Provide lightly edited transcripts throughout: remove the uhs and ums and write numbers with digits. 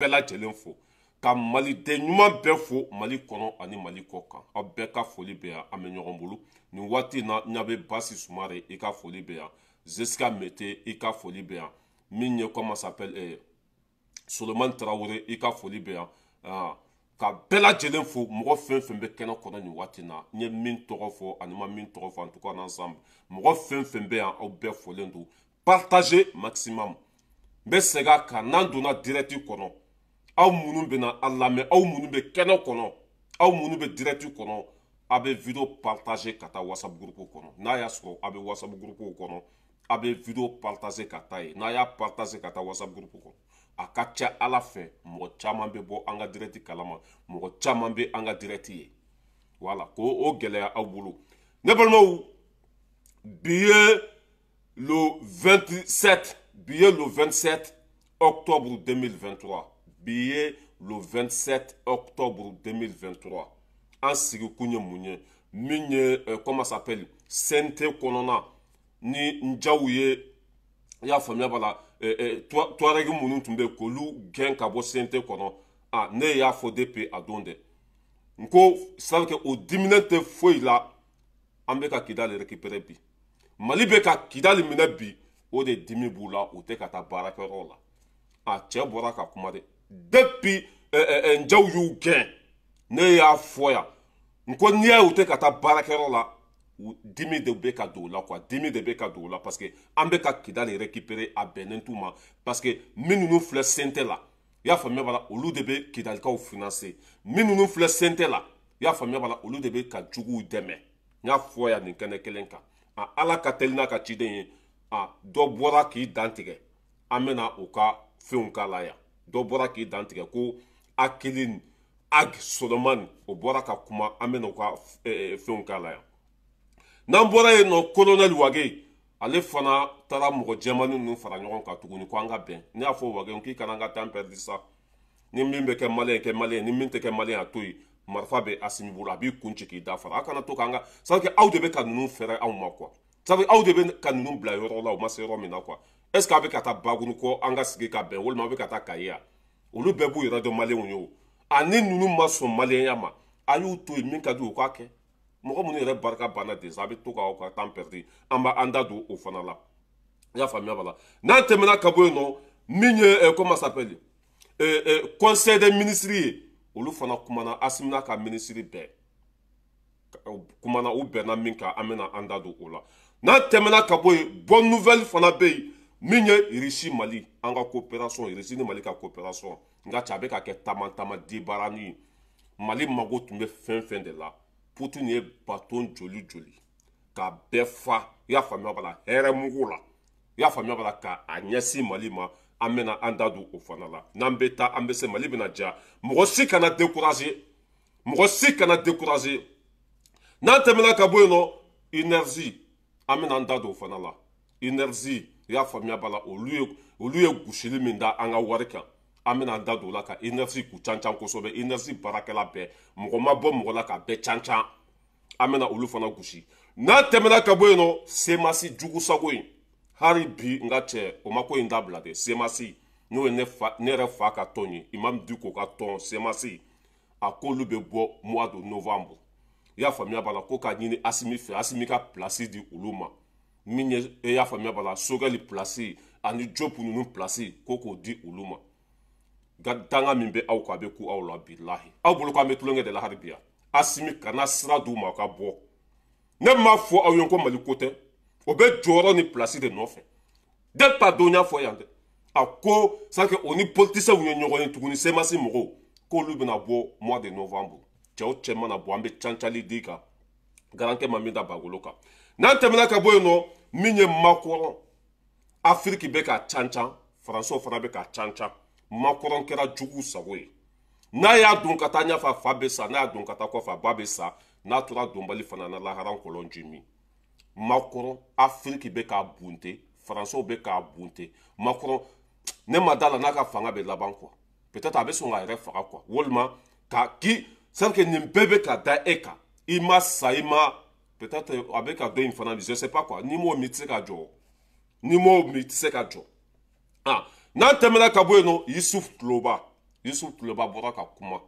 Bɛɛ lajɛlen fo, ka maliden ɲuman bɛɛ fo Mali kɔnɔ ani Mali kɔ kan. Aw bɛɛ ka foli bɛ yan. An bɛ ɲɔgɔn bolo nin waati in na. Ɲabe Basi Sumare, i ka foli bɛ yan. Zesika Mete, i ka foli bɛ yan. Min ye, comment s'appelle, Solomani Tarawele, i ka foli bɛ yan. Ka bɛɛ lajɛlen fo, mɔgɔ fɛn fɛn bɛ kɛnɛ kɔnɔ nin waati in na, n ye min tɔgɔ fɔ ani ma min tɔgɔ fɔ, en tout cas ensemble, mɔgɔ fɛn fɛn bɛ yan, aw bɛɛ folen don. Partager maximum. N bɛ segin a kan, n'an donna direct kɔnɔ, aw minnu bɛna an lamɛn, aw minnu bɛ kɛnɛ kɔnɔ, aw minnu bɛ direct kɔnɔ, a bɛ vidéo partager ka taa WhatsApp groupe kɔnɔ. N'a y'a sɔrɔ a bɛ WhatsApp groupe kɔnɔ, a bɛ vidéo partager ka taa yen. N'a y'a partager ka taa WhatsApp groupe kɔnɔ, a ka ca Ala fɛ, mɔgɔ caman bɛ bɔ an ka direct kalama, mɔgɔ caman bɛ an ka direct ye. Voilà, k'o o gɛlɛya aw bolo. Ne balimaw, bi ye le 27, bi ye le 27 octobre 2023, bi ye le 27 octobre 2023. An sigikun ye mun ye? Min ye, comment s'appelle, CNT kɔnɔna ni njaw ye, i y'a faamuya b'a la, Touareg minnu tun bɛ yen, k'olu gɛn ka bɔ CNT kɔnɔ. Ah, ne y'a fɔ depuis a don dɛ, n ko c'est à dire que o diminen tɛ foyi la. An bɛ ka Kidali récupérer bi, Mali bɛ ka Kidali minɛ bi, o de dimi b'u la, u tɛ ka taa baarakɛyɔrɔ la. A cɛ bɔra ka kuma dɛ. Depuis njaw y'u gɛn, ne y'a fɔ yan, n ko n'i y'a ye u tɛ ka taa baarakɛyɔrɔ la, dimi de bɛ ka don u la quoi, dimi de bɛ ka don u la, parce que an bɛ ka Kidali récupérer, a bɛnnen t'u ma, parce que minnu filɛ CNT la, i y'a faamuya b'a la, olu de bɛ Kidalikaw financer. Minnu filɛ CNT la, i y'a faamuya b'a la, olu de bɛ ka juguw dɛmɛ. N y'a fɔ yan nin kɛnɛ kelen kan. A Ala ka teli n'a ka ciden ye. A dɔ bɔra k'i dan tigɛ, an bɛna u ka fɛnw k'a la yan. Dɔ bɔra k'i dan tigɛ ko Akilin Ag Solomani, o bɔra ka kuma, an bɛna u ka fɛnw k'a la yan. N'an bɔra yen nɔ, colonel Wage, ale fana taara mɔgɔ jɛmannin ninnu fara ɲɔgɔn kan tuguni ko an ka bɛn. Ne y'a fɔ Wage k'i kana an ka temps perdu sa. Ni min bɛ kɛ malien, kɛ malien. Ni min tɛ kɛ malien, a to yen. Marifa bɛ Asimi bolo, a b'i kun ci k'i da fara. A kana to k'an ka, c'est à dire aw de bɛ ka ninnu fɛrɛ anw ma quoi. C'est à dire aw de bɛ ka ninnu bila yɔrɔ la, u ma se yɔrɔ min na quoi. Est ce que a bɛ ka taa Bagunu kɔ an ka sigi ka bɛn, walima a bɛ ka taa Kayi yan? Olu bɛɛ b'u yɛrɛ dɔn malienw ye. O ani ninnu ma sɔn malienya ma, a y'u to yen. Min ka di u k'a kɛ. Mɔgɔ minnu yɛrɛ barika banna déjà, a bɛ to k'aw ka temps perdu. An b'an da don o fana la, i y'a faamuya b'a la. N'an tɛmɛna ka bɔ yen nɔ, min ye, comment s'appelle, conseil des ministres ye, olu fana kumana. Asimi n'a ka ministre bɛɛ kumana, u bɛnna min kan, an bɛna an da don o la. N'an tɛmɛna ka bɔ yen, bonne nouvelle fana bɛ yen. Min ye Russie Mali, an ka coopération, Russie ni Mali ka coopération, nka cɛ, a bɛ ka kɛ taama taama dibarani ye. Mali mago tun bɛ fɛn fɛn de la, Poutine ye baton joli joli k'a bɛɛ fa, i y'a faamuya b'a la, hɛrɛ mugu la, i y'a faamuya b'a la, k'a ɲɛsin Mali ma. An bɛna an da don o fana la. N'an bɛ taa, an bɛ se, Mali bɛna diya. Mɔgɔ si kana décourager, mɔgɔ si kana décourager. N'an tɛmɛna ka bɔ yen nɔ, énergie, an bɛna an da don o fana la. Énergie, i y'a faamuya b'a la, olu ye gosili min da an ka wari kan, an bɛna an da don o la, ka énergie k'u can can kosɛbɛ. Énergie baarakɛla bɛɛ, mɔgɔ ma bɔ mɔgɔ la k'a bɛɛ can can, an bɛna olu fana gosi. N'an tɛmɛna ka bɔ yen nɔ, CMAS jugu sago in, hali bi n ka cɛ, o ma ko in dabila dɛ. CMAS, n'o ye ne fa, ne yɛrɛ fa ka tɔn ye, Imam Dicko ka tɔn CMAS, a k'olu bɛ bɔ mois de novembre, i y'a faamuya b'a la, ko k'a ɲini Asimi fɛ, Asimi ka place di olu ma. Min ye, e y'a faamuya b'a la, Choguel place ani Diop ninnu place, ko k'o di olu ma. Danga min bɛ aw kan, a bɛ ku aw la. Bilahi, aw bolo ko an bɛ tulonkɛ de la hali bi yan. Asimi kana sira d'u ma ka bɔ. Ne m'a fɔ aw ye ko Mali ko tɛ, o bɛ jɔyɔrɔ ni place de nɔfɛ. Depuis a don, y'a fɔ yan dɛ, a ko c'est que o ni politiciens ye ɲɔgɔn ye tuguni. CMAS mɔgɔw k'olu bɛna bɔ mois de novembre. Cɛw cɛ mana bɔ, an bɛ cancali d'i kan, garankɛ ma min da bagolo kan. N'an tɛmɛna ka bɔ yen nɔ, min ye Macron, Afiriki bɛ ka cancan, Faransiw fana bɛ ka cancan. Macron kɛra jugu sago ye. N'a y'a don ka taa ɲɛfɛ, a fa bɛ sa. N'a y'a don ka taa kɔfɛ, a ba bɛ sa. N'a tora donbali fana na, lahara kɔlɔn ji min. Macron, Afiriki bɛ k'a bunte, Faransiw bɛ k'a bunte. Macron, ne ma da la n'a ka fanga bɛ laban quoi. Peut-être a bɛ sɔn k'a yɛrɛ faga quoi, walima ka ki, c'est à dire que nin bɛɛ bɛ ka da e kan, i ma sa, i ma, peut-être a bɛ ka dɔ in fana, je sais pas quoi. N'i m'o min, i tɛ se ka jɔ. N'i m'o min, i tɛ se ka jɔ. Ah, n'an tɛmɛna ka bɔ yen nɔ, Yusuf Tuloba. Yusuf Tuloba bɔra ka kuma,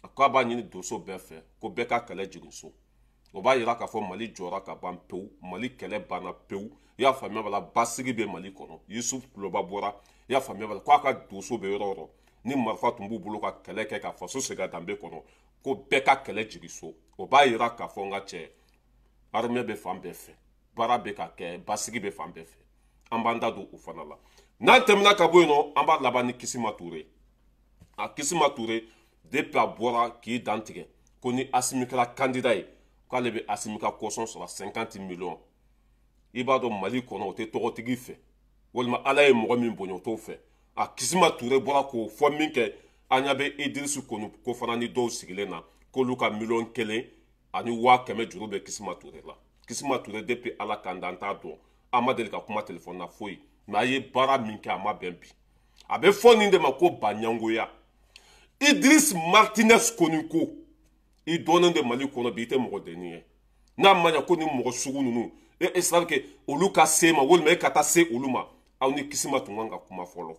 a ko a b'a ɲini donso bɛɛ fɛ ko bɛɛ ka kɛlɛ jigin so. O b'a yira k'a fɔ Mali jɔra ka ban pewu, Mali kɛlɛ banna pewu. I y'a faamuya b'a la, basigi bɛ Mali kɔnɔ. Yusuf Tuloba bɔra, i y'a faamuya b'a la, k'a ka donso bɛ yɔrɔ o yɔrɔ ni marifa tun b'u bolo ka kɛlɛ kɛ ka faso segin a danbe kɔnɔ, ko bɛɛ ka kɛlɛ jigin so. O b'a yira k'a fɔ n ka cɛ, armée bɛ fan bɛɛ fɛ, baara bɛ ka kɛ, basigi bɛ fan bɛɛ fɛ. An b'an da don o fana la. N'an tɛmɛna ka bɔ yen nɔ, an b'a laban ni Kisima Ture. A Kisima Ture, depuis a bɔra k'i dantigɛ ko ni Asimi kɛra candidat ye, k'ale bɛ Asimi ka caution sɔrɔ 50 millions. I b'a dɔn Mali kɔnɔ o tɛ tɔgɔtigi fɛ, walima Ala ye mɔgɔ min bonya o t'o fɛ. A Kisima Ture bɔra k'o fɔ min kɛ, an ɲɛ bɛ Idriss Konu ko fana ni dɔw sigilen na k'olu ka 1,1 million juru bɛ Kisima Ture la. Kisima Ture, depuis Ala k'an dan, t'a dɔn, an ma deli ka kuma téléphone na foyi, mais a ye baara min kɛ, a ma bɛn bi. A bɛ fɔ nin de ma ko baɲangoya. Idriss Martinez Koni ko i dɔnnen de Mali kɔnɔ bi, i tɛ mɔgɔ denni ye. N'a ma ɲɛ ko ni mɔgɔ sugu ninnu e c'est à dire que olu ka se ma, walima e ka taa se olu ma, aw ni Kisima tun kan ka kuma fɔlɔ.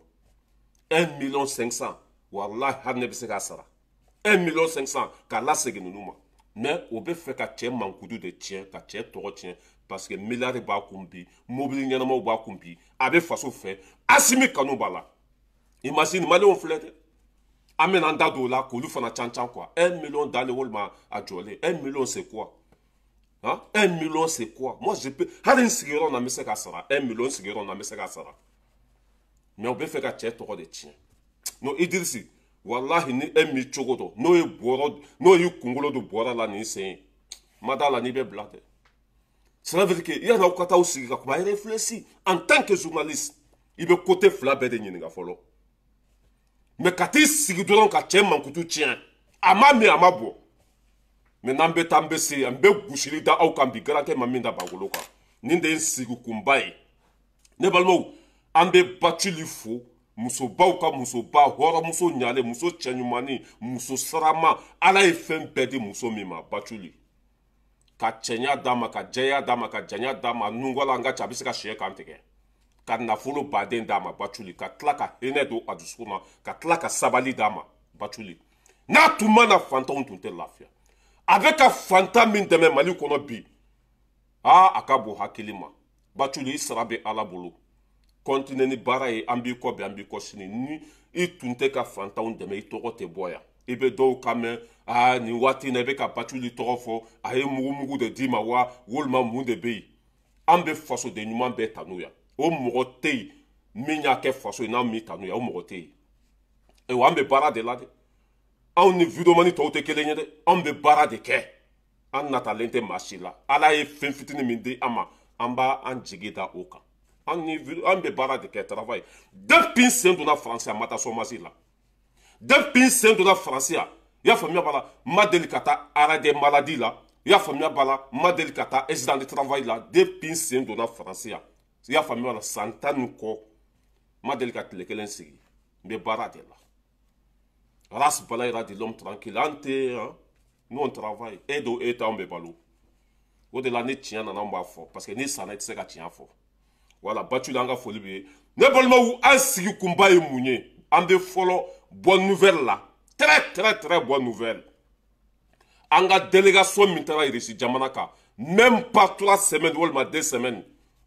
1 million 500, walahi hali ne bɛ se k'a sara 1 million 500 k'a lasegin ninnu ma. Mais o bɛ fɛ ka cɛ mankutu de tiɲɛ, ka cɛ tɔgɔ tiɲɛ, parce que miliyari b'a kun bi, mobili ɲɛnamaw b'a kun bi, a bɛ faso fɛ, Asimi kanu b'a la. Imagine, maliyɛnw filɛ dɛ, an bɛna an da don o la k'olu fana can can quoi. 1 million dalen walima a jɔlen, 1 million c'est quoi, hein? 1 million c'est quoi? Moi je peux, hali n sigiyɔrɔ na n bɛ se ka sara 1 million, n sigiyɔrɔ na n bɛ se ka sara. Mais o bɛ fɛ ka cɛ tɔgɔ de tiɲɛ. Non, Idrisi, walahi ni e m'i cogo dɔn, n'o ye bɔrɔ, n'o y'i kunkolo don bɔrɔ la nin sen ye, ma da la n'i bɛ bila dɛ. Cela veut dire que yanni aw ka taa aw sigi ka kuma, réfléchir en tant que journaliste, i bɛ côté fila bɛɛ de ɲininka fɔlɔ. Mais ka t'i sigi dɔrɔn ka cɛ mankutu tiɲɛ, a ma min, a ma bɔ. Mais n'an bɛ taa, an bɛ se, an bɛ gosili da aw kan bi, garankɛ ma min da bagolo kan. Nin de ye n sigikunba ye. Ne balimaw, an bɛ Bacili fo, musobaw ka musoba, hɔrɔnmuso ɲalen, muso cɛɲumanni, muso sarama. Ala ye fɛn bɛɛ di muso min ma, Bacili, ka cɛɲa d'a ma, ka jɛya d'a ma, ka janya d'a ma, nungɔla an ka cɛ, a bɛ se ka sɛ kan tigɛ, ka nafolo baden d'a ma Baculi, ka tila ka hinɛ don a dusukun na, ka tila ka sabali d'a ma Baculi. N'a tun ma na, fantanw tun tɛ lafiya. A bɛ ka fantan min dɛmɛ Mali kɔnɔ bi, aa, a ka bon hakili ma. Baculi, i sara bɛ Ala bolo. Continue ni baara ye, an b'i kɔ bi, an b'i kɔ sini. Ni i tun tɛ ka fantanw dɛmɛ, i tɔgɔ tɛ bɔ yan. I bɛ dɔw kan mɛn, aa, nin waati in na i bɛ ka Baculi tɔgɔ fɔ, a ye mugu mugu de d'i ma wa, walima mun de bɛ yen? An bɛ fasoden ɲuman bɛɛ tanu yan. O mɔgɔ tɛ yen min y'a kɛ faso ye n'a m'i tanu yan, o mɔgɔ tɛ yen. Ayiwa, an bɛ baara de la dɛ. Anw ni videomani tɔw tɛ kelen ye dɛ. Anw bɛ baara de kɛ, an natalen tɛ maa si la. Ala ye fɛn fitinin min di an ma, an b'a an jigi da o kan. An ni an bɛ baara de kɛ, travail. Depuis n sen donna Faransi, a ma taa chômage la. Depuis n sen donna Faransi yan, i y'a faamuya b'a la, n ma deli ka taa arrêt de maladie la. I y'a faamuya b'a la, n ma deli ka taa accident de travail la. Depuis n sen donna Faransi yan, i y'a faamuya b'a la, san 10 ni kɔ, n ma deli ka tile kelen sigi. N bɛ baara de la. Ras Balayira de l'homme tranquille. An tɛ, hein? Nous on travaille. E do e t'anw bɛ balo. O de la ni tiɲɛ nana, an b'a fɔ, parce que ni sanna, i tɛ se ka tiɲɛ fɔ. Voilà, Baculi, an ka foli bɛ ye. Ne balimaw, an sigi kunba ye mun ye? An bɛ fɔlɔ bonne nouvelle la, très très très bonne nouvelle. An ka délégation min taara Irisi jamana kan, même pas 3 semaines walima 2 semaines,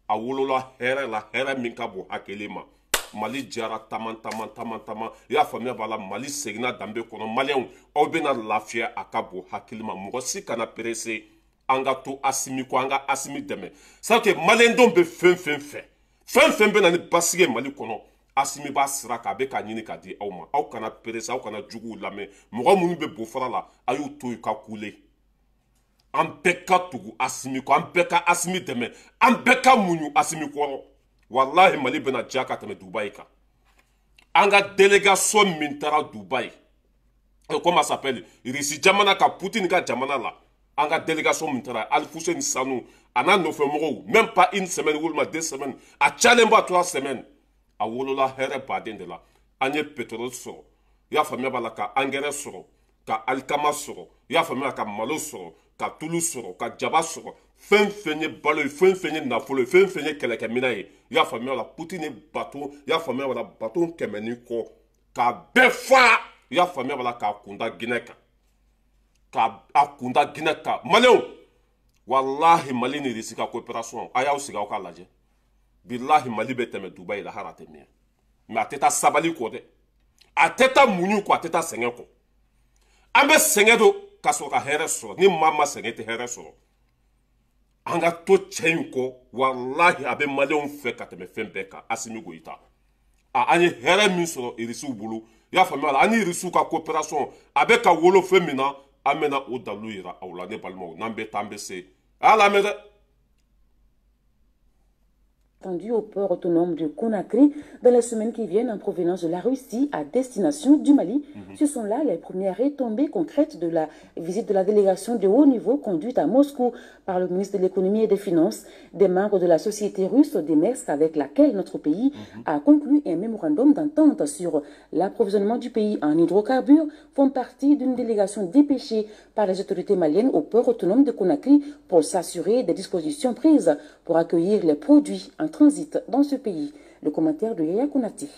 a wolola hɛrɛ la, hɛrɛ min ka bon hakili ma. Mali jara taman taman taman taman, i y'a faamuya b'a la, Mali seginna danbe kɔnɔ. Maliyɛnw, aw bɛna lafiya, a ka bon hakili ma. Mɔgɔ si kana pressé, an ka to Asimi kɔ, an ka Asimi dɛmɛ. C'est que maliyɛndenw bɛ fɛn fɛn fɛ, fɛn fɛn bɛ na ni basigi ye Mali kɔnɔ, Asimi b'a sira kan, a bɛ k'a ɲini k'a di aw ma. Aw kana pressé, aw kana juguw lamɛn. Mɔgɔ minnu bɛ bofara la, a y'u to yen ka kule. An bɛɛ ka tugu Asimi kɔ, an bɛɛ ka Asimi dɛmɛ, an bɛɛ ka muɲu Asimi kɔrɔ. Walahi, Mali bɛna diya ka tɛmɛ Dubayi kan. An ka délégation min taara Dubayi, comment ça s'appelle, Irisi jamana ka, Poutine ka jamana la, an ka délégation min taara, Alifuseni Sanu a n'a nɔfɛmɔgɔw, même pas une semaine walima 2 semaines, a cayalen ba 3 semaines, a wolola hɛrɛ baden de la. An ye pétrole sɔrɔ, i y'a faamuya b'a la, ka engrais sɔrɔ, ka alikama sɔrɔ, i y'a faamuya, ka malo sɔrɔ, ka tulu sɔrɔ, ka jaba sɔrɔ. Fɛn fɛn ye balo ye, fɛn fɛn ye nafolo ye, fɛn fɛn ye kɛlɛkɛminɛn ye, i y'a faamuya la, Poutine ye bateau, i y'a faamuya la, bateau 100 ni kɔ k'a bɛɛ fa. I y'a faamuya b'a la k'a kunda Guinée kan, k'a kunda Guinée kan. Maliyɛnw, walahi Mali ni Russie ka coopération, a y'aw sigi aw k'a lajɛ. Bilahi Mali bɛ tɛmɛ Dubaï la, hali a tɛ mɛn. Mais a tɛ taa sabali kɔ dɛ, a tɛ taa muɲu kɔ, a tɛ taa sɛgɛn kɔ. An bɛ sɛgɛn don ka sɔrɔ ka hɛrɛ sɔrɔ. Ni maa ma sɛgɛn tɛ hɛrɛ sɔrɔ. An ka to cɛ in kɔ, walahi a bɛ maliyɛnw fɛ ka tɛmɛ fɛn bɛɛ kan. Assimi Goïta, a an ye hɛrɛ min sɔrɔ Irisiw bolo, i y'a faamuya la, an ni Irisiw ka coopération a bɛ ka wolo fɛn min na, an bɛna o dalilu yira aw la. Ne balimaw, n'an bɛ taa an bɛ se, a y'a lamɛn dɛ. Attendu au port autonome de Conakry dans les semaines qui viennent en provenance de la Russie à destination du Mali. Ce sont là les premières retombées concrètes de la visite de la délégation de haut niveau conduite à Moscou par le ministre de l'économie et des finances, des membres de la société russe Demex avec laquelle notre pays a conclu un mémorandum d'entente sur l'approvisionnement du pays en hydrocarbures, font partie d'une délégation dépêchée par les autorités maliennes au port autonome de Conakry pour s'assurer des dispositions prises pour accueillir les produits en transit dans ce pays. Le commentaire de Yaya Konaté.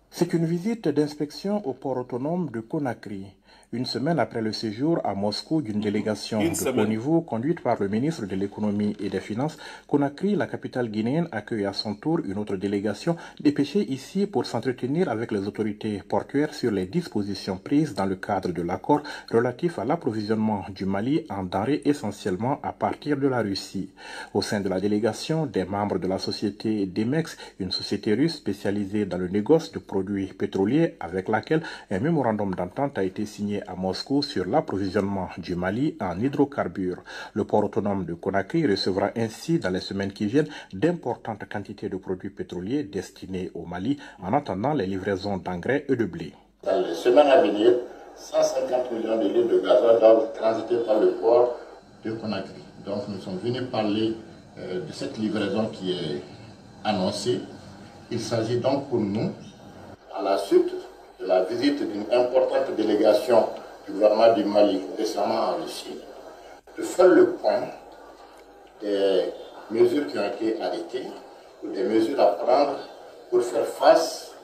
C'est une visite d'inspection au port autonome de Conakry, une semaine après le séjour à Moscou d'une délégation de haut niveau conduite par le ministre de l'économie et des finances. Conakry, la capitale guinéenne, accueille à son tour une autre délégation dépêchée ici pour s'entretenir avec les autorités portuaires sur les dispositions prises dans le cadre de l'accord relatif à l'approvisionnement du Mali en denrées essentiellement à partir de la Russie. Au sein de la délégation, des membres de la société Demex, une société russe spécialisée dans le négoce de produits pétroliers avec laquelle un mémorandum d'entente a été signé à Moscou sur l'approvisionnement du Mali en hydrocarbures. Le port autonome de Conakry recevra ainsi dans les semaines qui viennent d'importantes quantités de produits pétroliers destinés au Mali en attendant les livraisons d'engrais et de blé. Dans les semaines à venir, 150 millions de litres de gasoil doivent transiter par le port de Conakry. Donc nous sommes venus parler de cette livraison qui est annoncée. Il s'agit donc pour nous, à la suite de la visite d'une importante délégation du gouvernement du Mali récemment en Russie, de faire le point des mesures qui ont été arrêtées ou des mesures à prendre pour faire face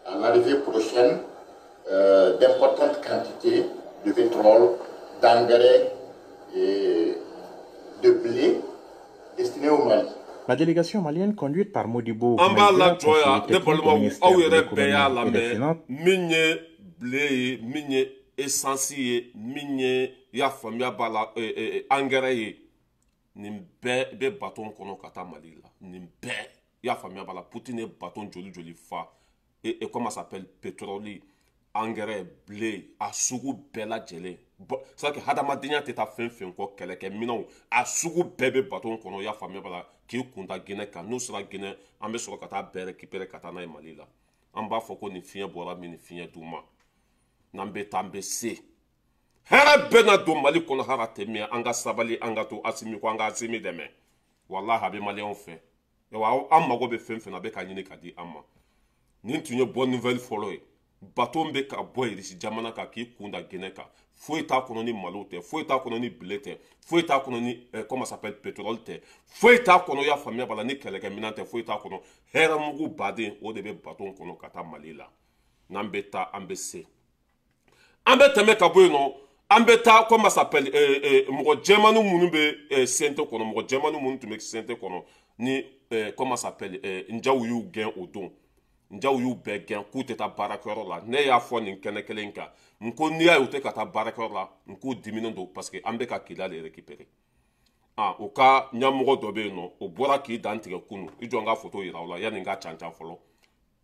à l'arrivée prochaine d'importantes quantités de pétrole, d'engrais et de blé destinés au Mali. La délégation malienne conduite par Modibo An b'a lajɔ yan, ne balimaw, aw yɛrɛ bɛɛ y'a lamɛn. Min ye blé ye, min ye essence ye, min ye, i y'a faamuya b'a la, engrais ye, nin bɛɛ bɛ bateau kɔnɔ ka taa Mali la. Nin bɛɛ, i y'a faamuya b'a la, Poutine ye bateau joli joli fa et comment ça s'appelle, pétrole, engrais, blé, a sugu bɛɛ lajɛlen. C'est que hadamadenya tɛ taa fɛn fɛn kɔ, kɛlɛkɛminɛnw a sugu bɛɛ bɛ bateau kɔnɔ, i y'a faamuya b'a la, k'i kun da Guinée kan. N'o sera Guinée, an bɛ sɔrɔ ka taa bɛɛ récupérer ka taa n'a ye Mali la. An b'a fɔ ko nin fiɲɛ bɔra min, nin fiɲɛ d'u ma. N'an bɛ taa an bɛ se, hɛrɛ bɛɛ na don Mali kɔnɔ. Hara tɛ min, an ka sabali, an ka to Assimi kɔ, an ka Assimi dɛmɛ. Walahi a bɛ maliyɛnw fɛ wa, an mago bɛ fɛn fɛn na, a bɛ ka ɲini ka di an ma. Nin tun ye bonne nouvelle fɔlɔ ye. Bateau bɛ ka bɔ Irisi jamana kan k'i kun da Guinée kan, foyi t'a kɔnɔ ni malo tɛ, foyi t'a kɔnɔ ni blé tɛ, foyi t'a kɔnɔ ni comment ça s'appelle, pétrole tɛ, foyi t'a kɔnɔ, i y'a faamuya b'a la, ni kɛlɛkɛminɛn tɛ, foyi t'a kɔnɔ. Hɛrɛmugu baden o de bɛ bateau kɔnɔ ka taa Mali la. N'an bɛ taa an bɛ se, an bɛ tɛmɛ ka bɔ yen nɔ, an bɛ taa, comment ça s'appelle, mɔgɔ jɛmanin minnu bɛ CNT kɔnɔ, mɔgɔ jɛmanin minnu tun bɛ CNT kɔnɔ ni, comment ça s'appelle, Njaw y'u gɛn o don. Njaw y'u bɛɛ gɛn k'u tɛ taa baarakɛyɔrɔ la. Ne y'a fɔ nin kɛnɛ kelen kan, n ko n'i y'a ye u tɛ ka taa baarakɛyɔrɔ la, n k'u diminen don parce que an bɛ ka Kidali récupérer. Ah, o ka ɲɛmɔgɔ dɔ bɛ yen nɔ, o bɔra k'i dan tigɛ kunun. I jɔ n ka foto yira aw la yanni n ka can can fɔlɔ.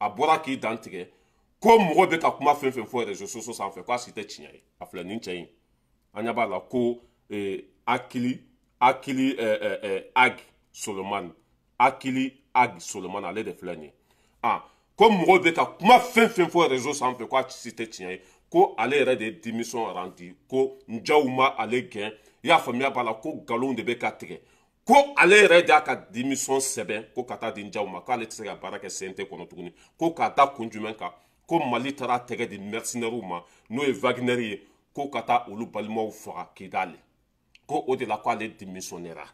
A bɔra k'i dan tigɛ ko mɔgɔ bɛ ka kuma fɛn fɛn fɔ réseaux sociaux sanfɛ, k'a si tɛ tiɲɛ ye. A filɛ nin cɛ in, an ɲɛ b'a la ko Akili Ag Solomani, Akili Ag Solomani, ale de filɛ nin ye. Ah, ko mɔgɔw bɛ ka kuma fɛn fɛn fɔ réseau sanfɛ, k'a si tɛ tiɲɛ ye, ko ale yɛrɛ de ye démission rendu, ko Njaw ma ale gɛn, i y'a faamuya b'a la, ko nkalon de bɛ ka tigɛ, ko ale yɛrɛ de y'a ka démission sɛbɛn ko ka taa di Njaw ma, k'ale tɛ se ka baara kɛ CNT kɔnɔ tuguni, ko k'a da kun jumɛn kan, ko Mali taara tɛgɛ di mercenaires ma, n'o ye Wagner ye, ko ka taa olu balimaw faga Kidali, ko o de la k'ale démissionnera.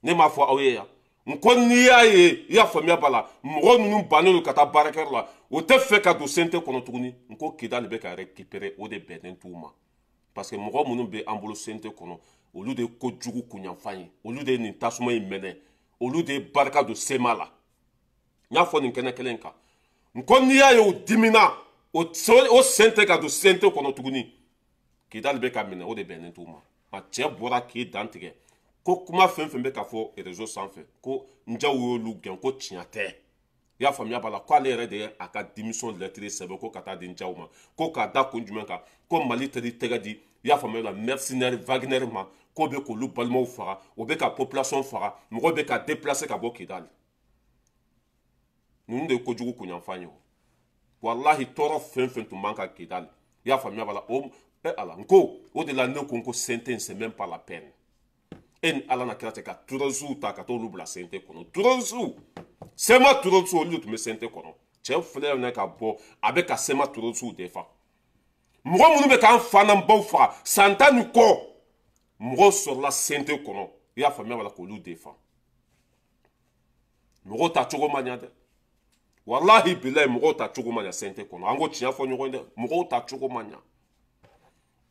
Ne m'a fɔ aw ye yan. N ko n'i y'a ye, i y'a faamuya b'a la, mɔgɔ ninnu bannen don ka taa baarakɛyɔrɔ la, o tɛ fɛ ka don CNT kɔnɔ tuguni. N ko Kidali bɛ ka récupérer, o de bɛnnen t'u ma, parce que mɔgɔ minnu bɛ an bolo CNT kɔnɔ, olu de ye kojugu kunyanfan ye, olu de ye nin tasuma in mɛnɛ, olu de ye barika don CMA la. N y'a fɔ nin kɛnɛ kelen kan, n ko n'i y'a ye o dimina, o sen tɛ ka don CNT kɔnɔ tuguni, Kidali bɛ ka minɛ, o de bɛnnen t'u ma. A cɛ bɔra k'i dantigɛ ko kuma fɛn fɛn bɛ ka fɔ réseau sanfɛ ko Njaw y'olu gɛn, ko tiɲɛ tɛ. I y'a faamuya b'a la, k'ale yɛrɛ de ye a ka démission lettre sɛbɛn ko ka taa di Njaw ma, ko k'a da kun jumɛn kan, ko Mali tɛ tɛgɛ di, i y'a faamuya la, mercenaire Wagner ma, k'o bɛ k'olu balimaw faga, o bɛ ka population faga, mɔgɔw bɛ ka déplacer ka bɔ Kidali. Ninnu de ye kojugu kunyanfan ye o. Walahi, tɔɔrɔ fɛn fɛn tun b'an kan Kidali, i y'a faamuya b'a la, o ala n ko o de la ne ko n ko CNT, c'est même pas la peine. E ni ala na kira cɛ, ka terroristew ta ka t'olu bila CNT kɔnɔ, terroristew, CMA terroristew, olu de tun bɛ CNT kɔnɔ. Cɛ filɛ nin ka bɔ, a bɛ ka CMA terroristew de fa, mɔgɔ minnu bɛ k'an fa n'an baw faga san 10 ni kɔ, mɔgɔw sɔrɔla CNT kɔnɔ, i y'a faamuya b'a la, k'olu de fa. Mɔgɔw ta cogo ma ɲa dɛ, walahi bilayi, mɔgɔw ta cogo ma ɲa CNT kɔnɔ. An ko tiɲɛ fɔ ɲɔgɔn ye dɛ, mɔgɔw ta cogo ma ɲa.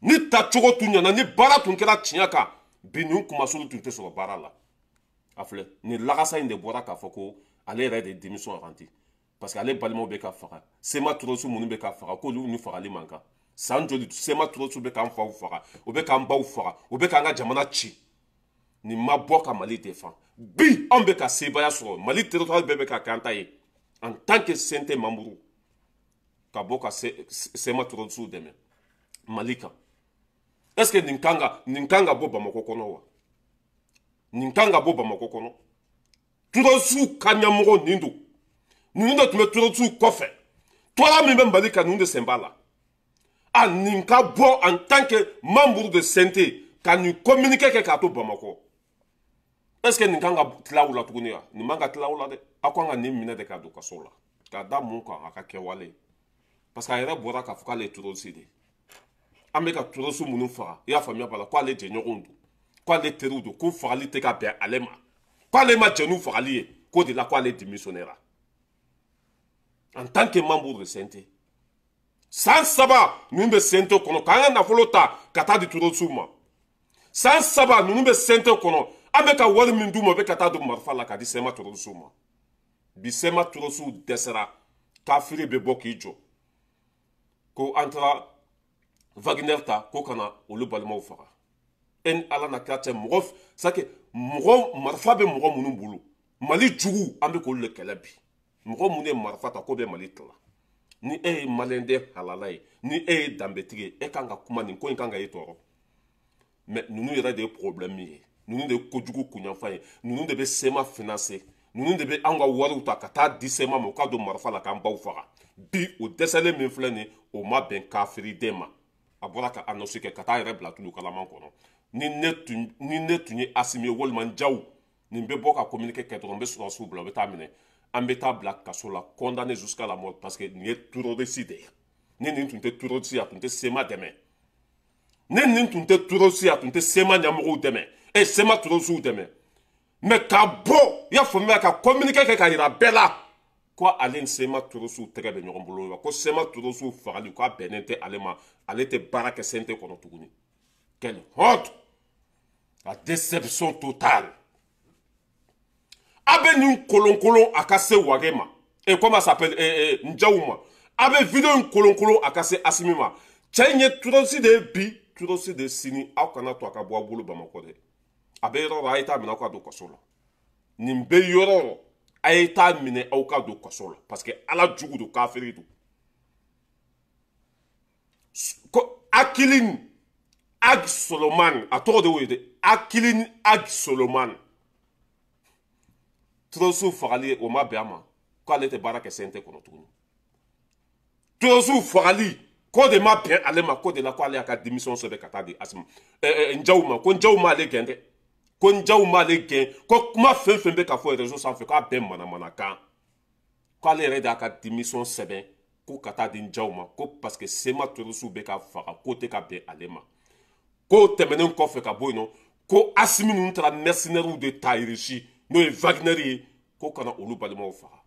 Ni ta cogo tun ɲana, ni baara tun kɛra tiɲɛ kan, bi nin kumasulu tun tɛ sɔrɔ baara la. A filɛ nin lagasa in de bɔra k'a fɔ ko ale yɛrɛ de ye démission rendu, parce que ale balimaw bɛ ka faga, CMA terroriste minnu bɛ ka faga, k'olu ni fagali man kan. San joli CMA terroriste bɛ k'an faw faga, o bɛ k'an baw faga, o bɛ k'an ka jamana ci, nin ma bɔ ka Mali défend. Bi anw bɛ ka sebaaya sɔrɔ, Mali territoire bɛɛ bɛ ka k'an ta ye en tant que CNT membre, ka bɔ ka CMA terroriste dɛmɛ Mali kan. Est ce que nin kan ka bɔ Bamakɔ kɔnɔ wa? Nin kan ka bɔ Bamakɔ kɔnɔ? Terroriste ka ɲɛmɔgɔ nin don, ninnu de tun bɛ terroriste kɔfɛ, tɔɔrɔ min bɛ Mali kan, ninnu de sen b'a la. A nin ka bɔ en tant que membre de CNT ka nin communiqué kɛ k'a to Bamakɔ, est ce que nin kan ka tila u la tuguni wa? Nin man ka tila u la dɛ. Aw kan ka nin minɛ de ka don kaso la, k'a da mun kan? A ka kɛwale, parce que a yɛrɛ bɔra k'a fɔ k'ale ye terroriste de ye. An bɛ ka terroriste minnu faga, i y'a faamuya b'a la, k'ale jɛɲɔgɔnw don, k'ale teriw don, ko fagali tɛ ka bɛn ale ma, k'ale ma jɛn n'u fagali ye, k'o de la k'ale démissionnera en tant que membre de CNT. San 3 ninnu bɛ CNT kɔnɔ k'an ka nafolo ta ka taa di terroriste ma. San 3 ninnu bɛ CNT kɔnɔ, an bɛ ka wari min d'u ma, u bɛ ka taa don marifa la k'a di CMA terroriste ma. Bi CMA terroriste dɛsɛra, kafiri bɛ bɔ k'i jɔ ko an taara Wagner ta ko ka na olu balimaw faga. E ni ala na kira cɛ, mɔgɔ c'est que mɔgɔ marifa bɛ mɔgɔ minnu bolo, Mali jugu, an bɛ k'olu de kɛlɛ bi. Mɔgɔ minnu ye marifa ta k'o bɛ Mali tila, ni e ye maliyɛnden halala ye, ni e ye danbetigi ye, e kan ka kuma nin ko in kan ka e tɔɔrɔ. Mais ninnu yɛrɛ de ye problème ye, ninnu de ye kojugu kunyanfan ye, ninnu de bɛ CMA financer, ninnu de bɛ anw ka wariw ta ka taa di CMA ma, u ka don marifa la k'an baw faga. Bi o dɛsɛlen min filɛ nin, o ma bɛn kafiriden ma. A bɔra ka annonce kɛ ka taa yɛrɛ bila tulu kalaman kɔnɔ. Ni ne tun ye Asimi ye walima Njaw, nin bɛ bɔ ka communiqué kɛ dɔrɔn, n bɛ sɔrɔdasiw bila, u bɛ taa minɛ, an bɛ taa bila kaso la, condamné jusqu'à la mort, parce que nin ye terroriste de ye. Ni nin tun tɛ terroriste ye, a tun tɛ CMA dɛmɛ. Ni nin tun tɛ terroriste ye, a tun tɛ CMA ɲɛmɔgɔw dɛmɛ, e CMA terroriste dɛmɛ. Mais ka bɔ, i y'a faamuya, ka communiqué kɛ ka yira bɛɛ la ko ale ni CMA terroriste tɛgɛ bɛ ɲɔgɔn bolo wa, ko CMA terroriste fagali k'a bɛnnen tɛ ale ma, ale tɛ baara kɛ CNT kɔnɔ tuguni. Quelle honte, la déception totale. A bɛ nin kolonkolon a ka se Wage ma, et comment ça s'appelle, Njaw ma. A bɛ vidéo in kolonkolon a ka se Asimi ma. Cɛ in ye terroriste de ye bi, terroriste de ye sini. Aw kana to a ka bɔ aw bolo Bamakɔ dɛ. A bɛ yɔrɔ o yɔrɔ, a ye taa minɛ aw ka don kaso la. Nin bɛ yɔrɔ o yɔrɔ, a ye taa minɛ aw ka don kaso la, parce que ala jugu don, kafiri don. Ko Akilin Ag Soloman, a tɔgɔ de y'o ye dɛ, Akilin Ag Soloman. Terroriste fagali o ma bɛn a ma, k'ale tɛ baara kɛ CNT kɔnɔ tuguni. Terroriste fagali k'o de ma bɛn ale ma, k'o de la k'ale y'a ka démission sɛbɛn ka taa di Asimi Njaw ma, ko Njaw m'ale gɛn dɛ, ko Njaw m'ale gɛn, ko kuma fɛn fɛn bɛ ka fɔ réseau sanfɛ k'a bɛɛ manamanakan, k'ale yɛrɛ de y'a ka démission sɛbɛn ko ka taa di Njaw ma, ko parce que CMA terroriste bɛ ka faga, k'o tɛ ka bɛn ale ma. K'o tɛmɛnen kɔfɛ ka bɔ yen nɔ, ko Asimi ninnu taara mercenaires de ta Russie. n'o ye Wagner ye, ko kana olu balimaw faga.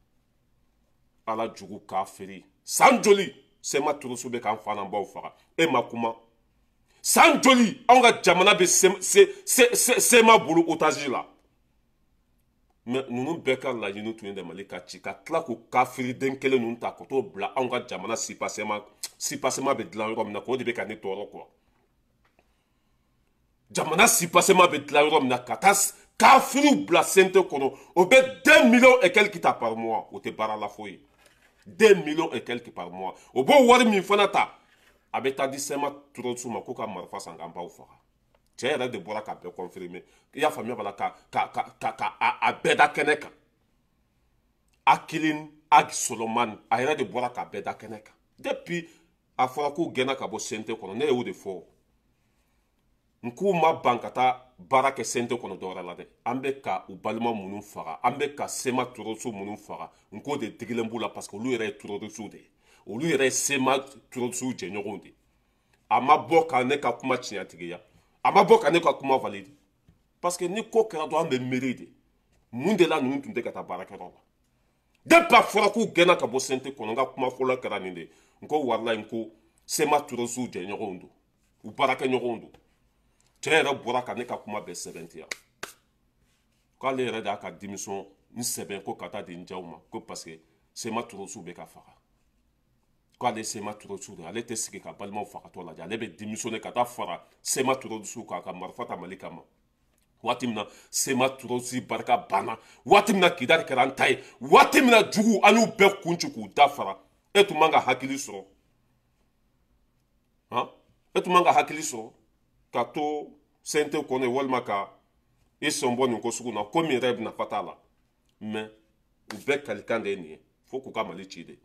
Ala jugu kafiri. San joli CMA terroriste bɛ k'an fa n'an baw faga, e ma kuma. San joli anw ka jamana bɛ CMA bolo otage la. Mais ninnu bɛɛ ka laɲini tun ye de Mali ka ci, ka tila k'o kafiriden kelen ninnu ta ka t'o bila anw ka jamana soubassement bɛ dilan yɔrɔ min na, k'o de bɛ ka ne tɔɔrɔ quoi. Jamana soubassement bɛ dilan yɔrɔ min na, ka taa kafiriw bila CNT kɔnɔ, o bɛ 2 millions et quelques ta par mois, o tɛ baara la foyi ye. 2 millions et quelques par mois, o b'o wari min fana ta, a bɛ taa di CMA terroriste ma ko ka marifa san k'an baw faga. Cɛ yɛrɛ de bɔra ka bɛɛ confirmer, i y'a faamuya b'a la, ka a bɛɛ da kɛnɛ kan. Akilin Ag Solomon, a yɛrɛ de bɔra ka bɛɛ da kɛnɛ kan. Depuis a fɔra k'u gɛnna ka bɔ CNT kɔnɔ, ne y'o de fɔ, n k'u ma ban ka taa baara kɛ CNT kɔnɔ dɔwɛrɛ la dɛ. An bɛ ka u balima minnu faga, an bɛ ka CMA terroriste minnu faga, n k'o de digilen b'u la, parce que olu yɛrɛ ye terroriste de ye, olu yɛrɛ ye CMA terroriste jɛɲɔgɔnw de ye. A ma bɔ ka ne ka kuma tiɲɛtigiya, a ma bɔ ka ne ka kuma valide, parce que ni ko kɛra dɔrɔn an bɛ miiri de mun de la ninnu tun tɛ ka taa baarakɛyɔrɔ la. Depuis a fɔra k'u gɛnna ka bɔ CNT kɔnɔ, n ka kuma fɔlɔ kɛra nin de ye, n ko walayi, n ko CMA terroriste jɛɲɔgɔnw don, u baarakɛɲɔgɔnw don. Cɛ yɛrɛ bɔra ka ne ka kuma bɛɛ sɛbɛntiya, k'ale yɛrɛ de y'a ka démission n sɛbɛn ko ka taa di n jaw ma, ko parce que CMA terroriste bɛ ka faga, k'ale CMA terroriste de, ale tɛ sigi ka balimaw fagatɔ lajɛ, ale bɛ démissionner ka taa fara CMA terroriste kan ka marifa ta Mali kama. Waati min na CMA terroriste barika banna, waati min na Kidali kɛra an ta ye, waati min na jugu an y'u bɛɛ kun ci k'u da fara, e tun man ka hakili sɔrɔ, han, e tun man ka hakili sɔrɔ ka to CNT kɔnɔ walima ka i sɔn bɔ nin ko sugu na, ko min yɛrɛ nafa t'a la. Mais u bɛɛ kalikan de ye nin ye, fo k'u ka Mali ci de.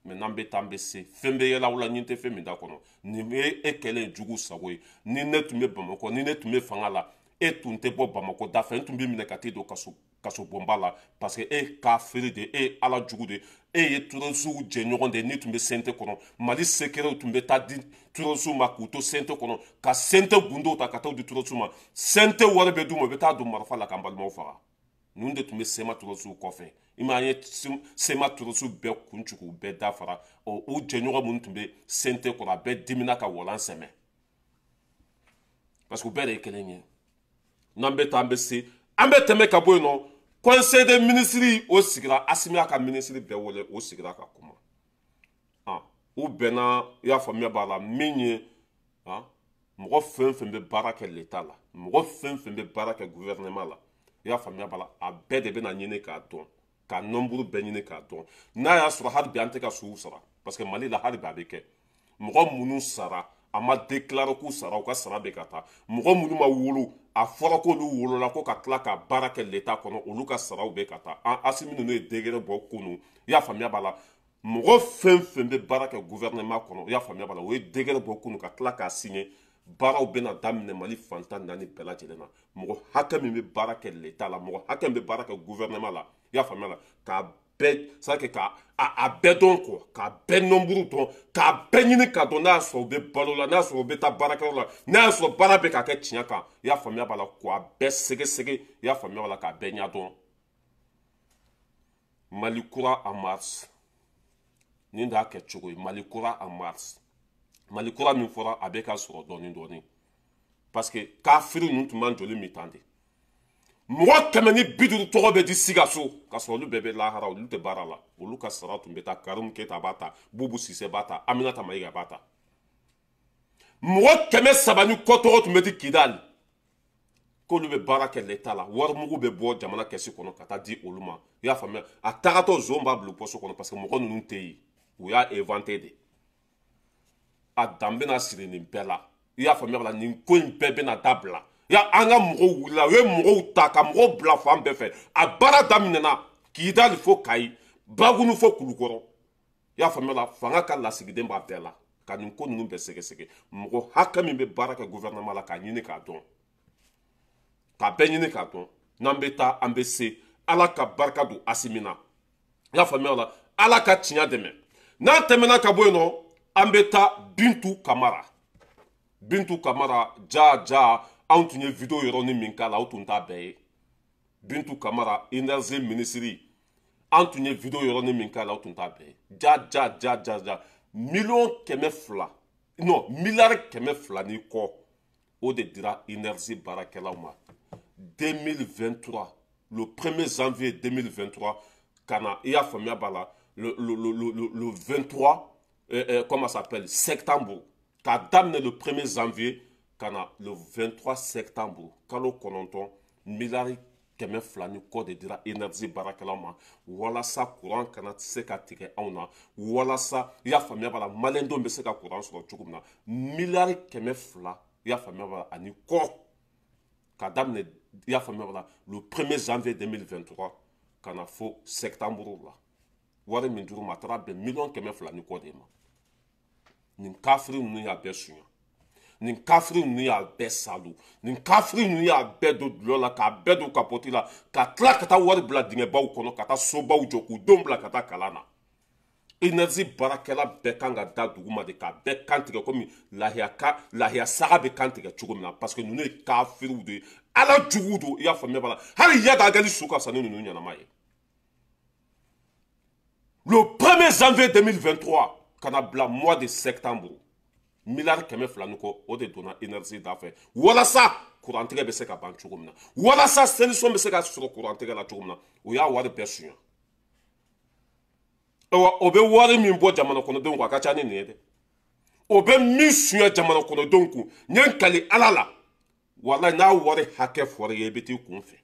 Mais n'an bɛ taa, an bɛ se fɛn bɛ yɛlɛ aw la, ɲin tɛ fɛn min da kɔnɔ. Nin ye e kɛlen jugu sago ye. Ni ne tun bɛ Bamakɔ, ni ne tun bɛ fanga la, e tun tɛ bɔ Bamakɔ da fɛ, n tun bɛ minɛ ka t'i don kaso bonba la, parce que e kafiri de, e ye ala jugu de, e ye terroriste jɛɲɔgɔn de ye. N'i tun bɛ CNT kɔnɔ, Mali secret tun bɛ taa di terroriste ma k'u to CNT kɔnɔ, ka CNT gundow ta ka taa di terroriste ma, CNT wari bɛ d'u ma, u bɛ taa don marifa la k'an balimaw faga. Ninnu de tun bɛ CMA terroriste kɔfɛ. I m'a ye, CMA terroriste bɛɛ kun ci k'u bɛɛ dafara. Ɔ, u jɛɲɔgɔn minnu tun bɛ CNT kɔnɔ, a bɛɛ dimina ka walan sɛmɛ, parce que u bɛɛ de ye kelen ye. N'an bɛ taa, an bɛ se, an bɛ tɛmɛ ka bɔ yen nɔ. Conseil des ministres, o sigira, Asimi y'a ka ministre bɛɛ wele, o sigira ka kuma. U bɛnna, i y'a faamuya b'a la, min ye mɔgɔ fɛn fɛn bɛ baara kɛ l'État la, mɔgɔ fɛn fɛn bɛ baara kɛ gouvernement la, i y'a faamuya b'a la, a bɛɛ de bɛna ɲini k'a dɔn, ka nombre bɛɛ ɲini k'a dɔn, n'a y'a sɔrɔ hali bi an tɛ ka suw sara, parce que Mali la hali bi a bɛ kɛ. Mɔgɔ minnu sara, a ma déclaré k'u sara, u ka sara bɛ ka taa. Mɔgɔ minnu ma wolo, a fɔra k'olu wolola ko ka tila ka baara kɛ l'État kɔnɔ, olu ka saraw bɛ ka taa. An Asimi ninnu ye degré bɔ kunun, i y'a faamuya b'a la. Mɔgɔ fɛn fɛn bɛ baara kɛ gouvernement kɔnɔ, i y'a faamuya b'a la, o ye degré bɔ kunun ka tila k'a signer. Baaraw bɛna daminɛ Mali fantan naani bɛɛ lajɛlen na. Mɔgɔ hakɛ min bɛ baara kɛ l'État la, mɔgɔ hakɛ min bɛ baara kɛ gouvernement la, i y'a faamuya la, k'a bɛɛ c'est k'a a bɛɛ dɔn quoi, k'a bɛɛ nombre dɔn, k'a bɛɛ ɲini k'a dɔn, n'a y'a sɔrɔ u bɛ balo la, n'a y'a sɔrɔ u bɛ taa baarakɛyɔrɔ la, n'a y'a sɔrɔ baara bɛ ka kɛ tiɲɛ kan, i y'a faamuya b'a la, k'a bɛɛ sɛgɛsɛgɛ, i y'a faamuya b'a la, k'a bɛɛ ɲɛdɔn. Mali kura en mars, nin de y'a kɛ cogo ye. Mali kura en mars, Mali kura min fɔra, a bɛ ka sɔrɔ dɔɔni dɔɔni, parce que kafiri ninnu tun b'an joli min tan de. Mɔgɔ 150 tɔgɔ bɛ di Sikaso, ka sɔrɔ olu bɛɛ bɛ lahara, olu tɛ baara la, olu ka sara tun bɛ taa. Karimu Keyita b'a ta, Bubu Sise b'a ta, Aminata Mayiga b'a ta. Mɔgɔ 300 ni kɔ tɔgɔ tun bɛ di Kidali, k'olu bɛ baara kɛ l'État la, warimugu bɛ bɔ jamana kɛsi kɔnɔ ka taa di olu ma, i y'a faamuya. A tagatɔ zon b'a bila pɔsi kɔnɔ, parce que mɔgɔ ninnu tɛ yen, u y'a inventé de. A dan bɛna siri nin bɛɛ la, i y'a faamuya la, nin ko in bɛɛ bɛna dabila. Ya an ka mɔgɔw wulila, u ye mɔgɔw ta ka mɔgɔw bila fan bɛɛ fɛ. A baara daminɛna Kidali fo Kayi, Bagunu fo Kulukɔrɔ, i y'a faamuya la. Fanga ka lasigiden b'a bɛɛ la ka nin ko ninnu bɛɛ sɛgɛsɛgɛ. Mɔgɔ hakɛ min bɛ baara kɛ gouvernement la, k'a ɲini k'a dɔn, k'a bɛɛ ɲini k'a dɔn. N'an bɛ taa, an bɛ se. Ala ka barika don Asimi na, i y'a faamuya la, Ala ka tiɲɛ dɛmɛ. N'an tɛmɛna ka bɔ yen nɔ, an bɛ taa Bintu Kamara. Bintu Kamara ja ja, anw tun ye vidéo yɔrɔnin min k'a la, aw tun t'a bɛɛ ye. Bintu Kamara, énergie ministre, an tun ye vidéo yɔrɔnin min k'a la, o tun t'a bɛɛ ye. Ja ja ja ja ja, miliyɔn 200, non, miliyari 200 ni kɔ, o de dira énergie baarakɛlaw ma 2023, le 1er janvier 2023 ka na, i y'a faamuya b'a la, le 23, comment ça s'appelle, septembre, k'a daminɛ le 1er janvier ka na le 23 septembre, kalo 9, miliyari 200 ni kɔ de dira énergie baarakɛlaw ma walasa courant kana se ka tigɛ anw na, walasa, i y'a faamuya b'a la, maliyɛndenw bɛ se ka courant sɔrɔ cogo min na. Miliyari 200, i y'a faamuya b'a la, ani kɔ, k'a daminɛ, i y'a faamuya b'a la, le 1er janvier 2023 ka na fo septembre la, wari min dir'u ma, a taara bɛn miliyɔn 200 ni kɔ de ma. Nin kafiri ninnu y'a bɛɛ suɲɛ, nin kafiri ninnu y'a bɛɛ salo, nin kafiri ninnu y'a bɛɛ don dulɔ la, k'a bɛɛ don kapoti la, ka tila ka taa wari bila dingɛbaw kɔnɔ, ka taa sobaw jɔ, k'u denw bila ka taa kalan na. Énergie baarakɛla bɛɛ kan ka da dugu ma de, k'a bɛɛ kan tigɛ komi lahiya saga bɛ kan tigɛ cogo min na, parce que ninnu ye kafiriw de ye, ala juguw don, i y'a faamuya b'a la. Hali Iyad Ag Ghali su ka fisa ni ninnu ɲɛnama ye. Le 1er janvier 2023 ka na bila mois de septembre, miliyari 200 ni kɔ, o de donna énergie da fɛ walasa kurantigɛ bɛ se ka ban cogo min na, walasa solution bɛ se ka sɔrɔ kurantigɛ la cogo min na. O y'a wari bɛɛ suɲɛ. Ayiwa, o bɛ wari min bɔ jamana kɔnɔdenw kun, a ka ca ni nin ye dɛ. O bɛ min suɲɛ jamana kɔnɔdenw kun, n ye n kali ala la, walayi, n'a wari hakɛ fɔra i ye, i bɛ t'i kun fɛ.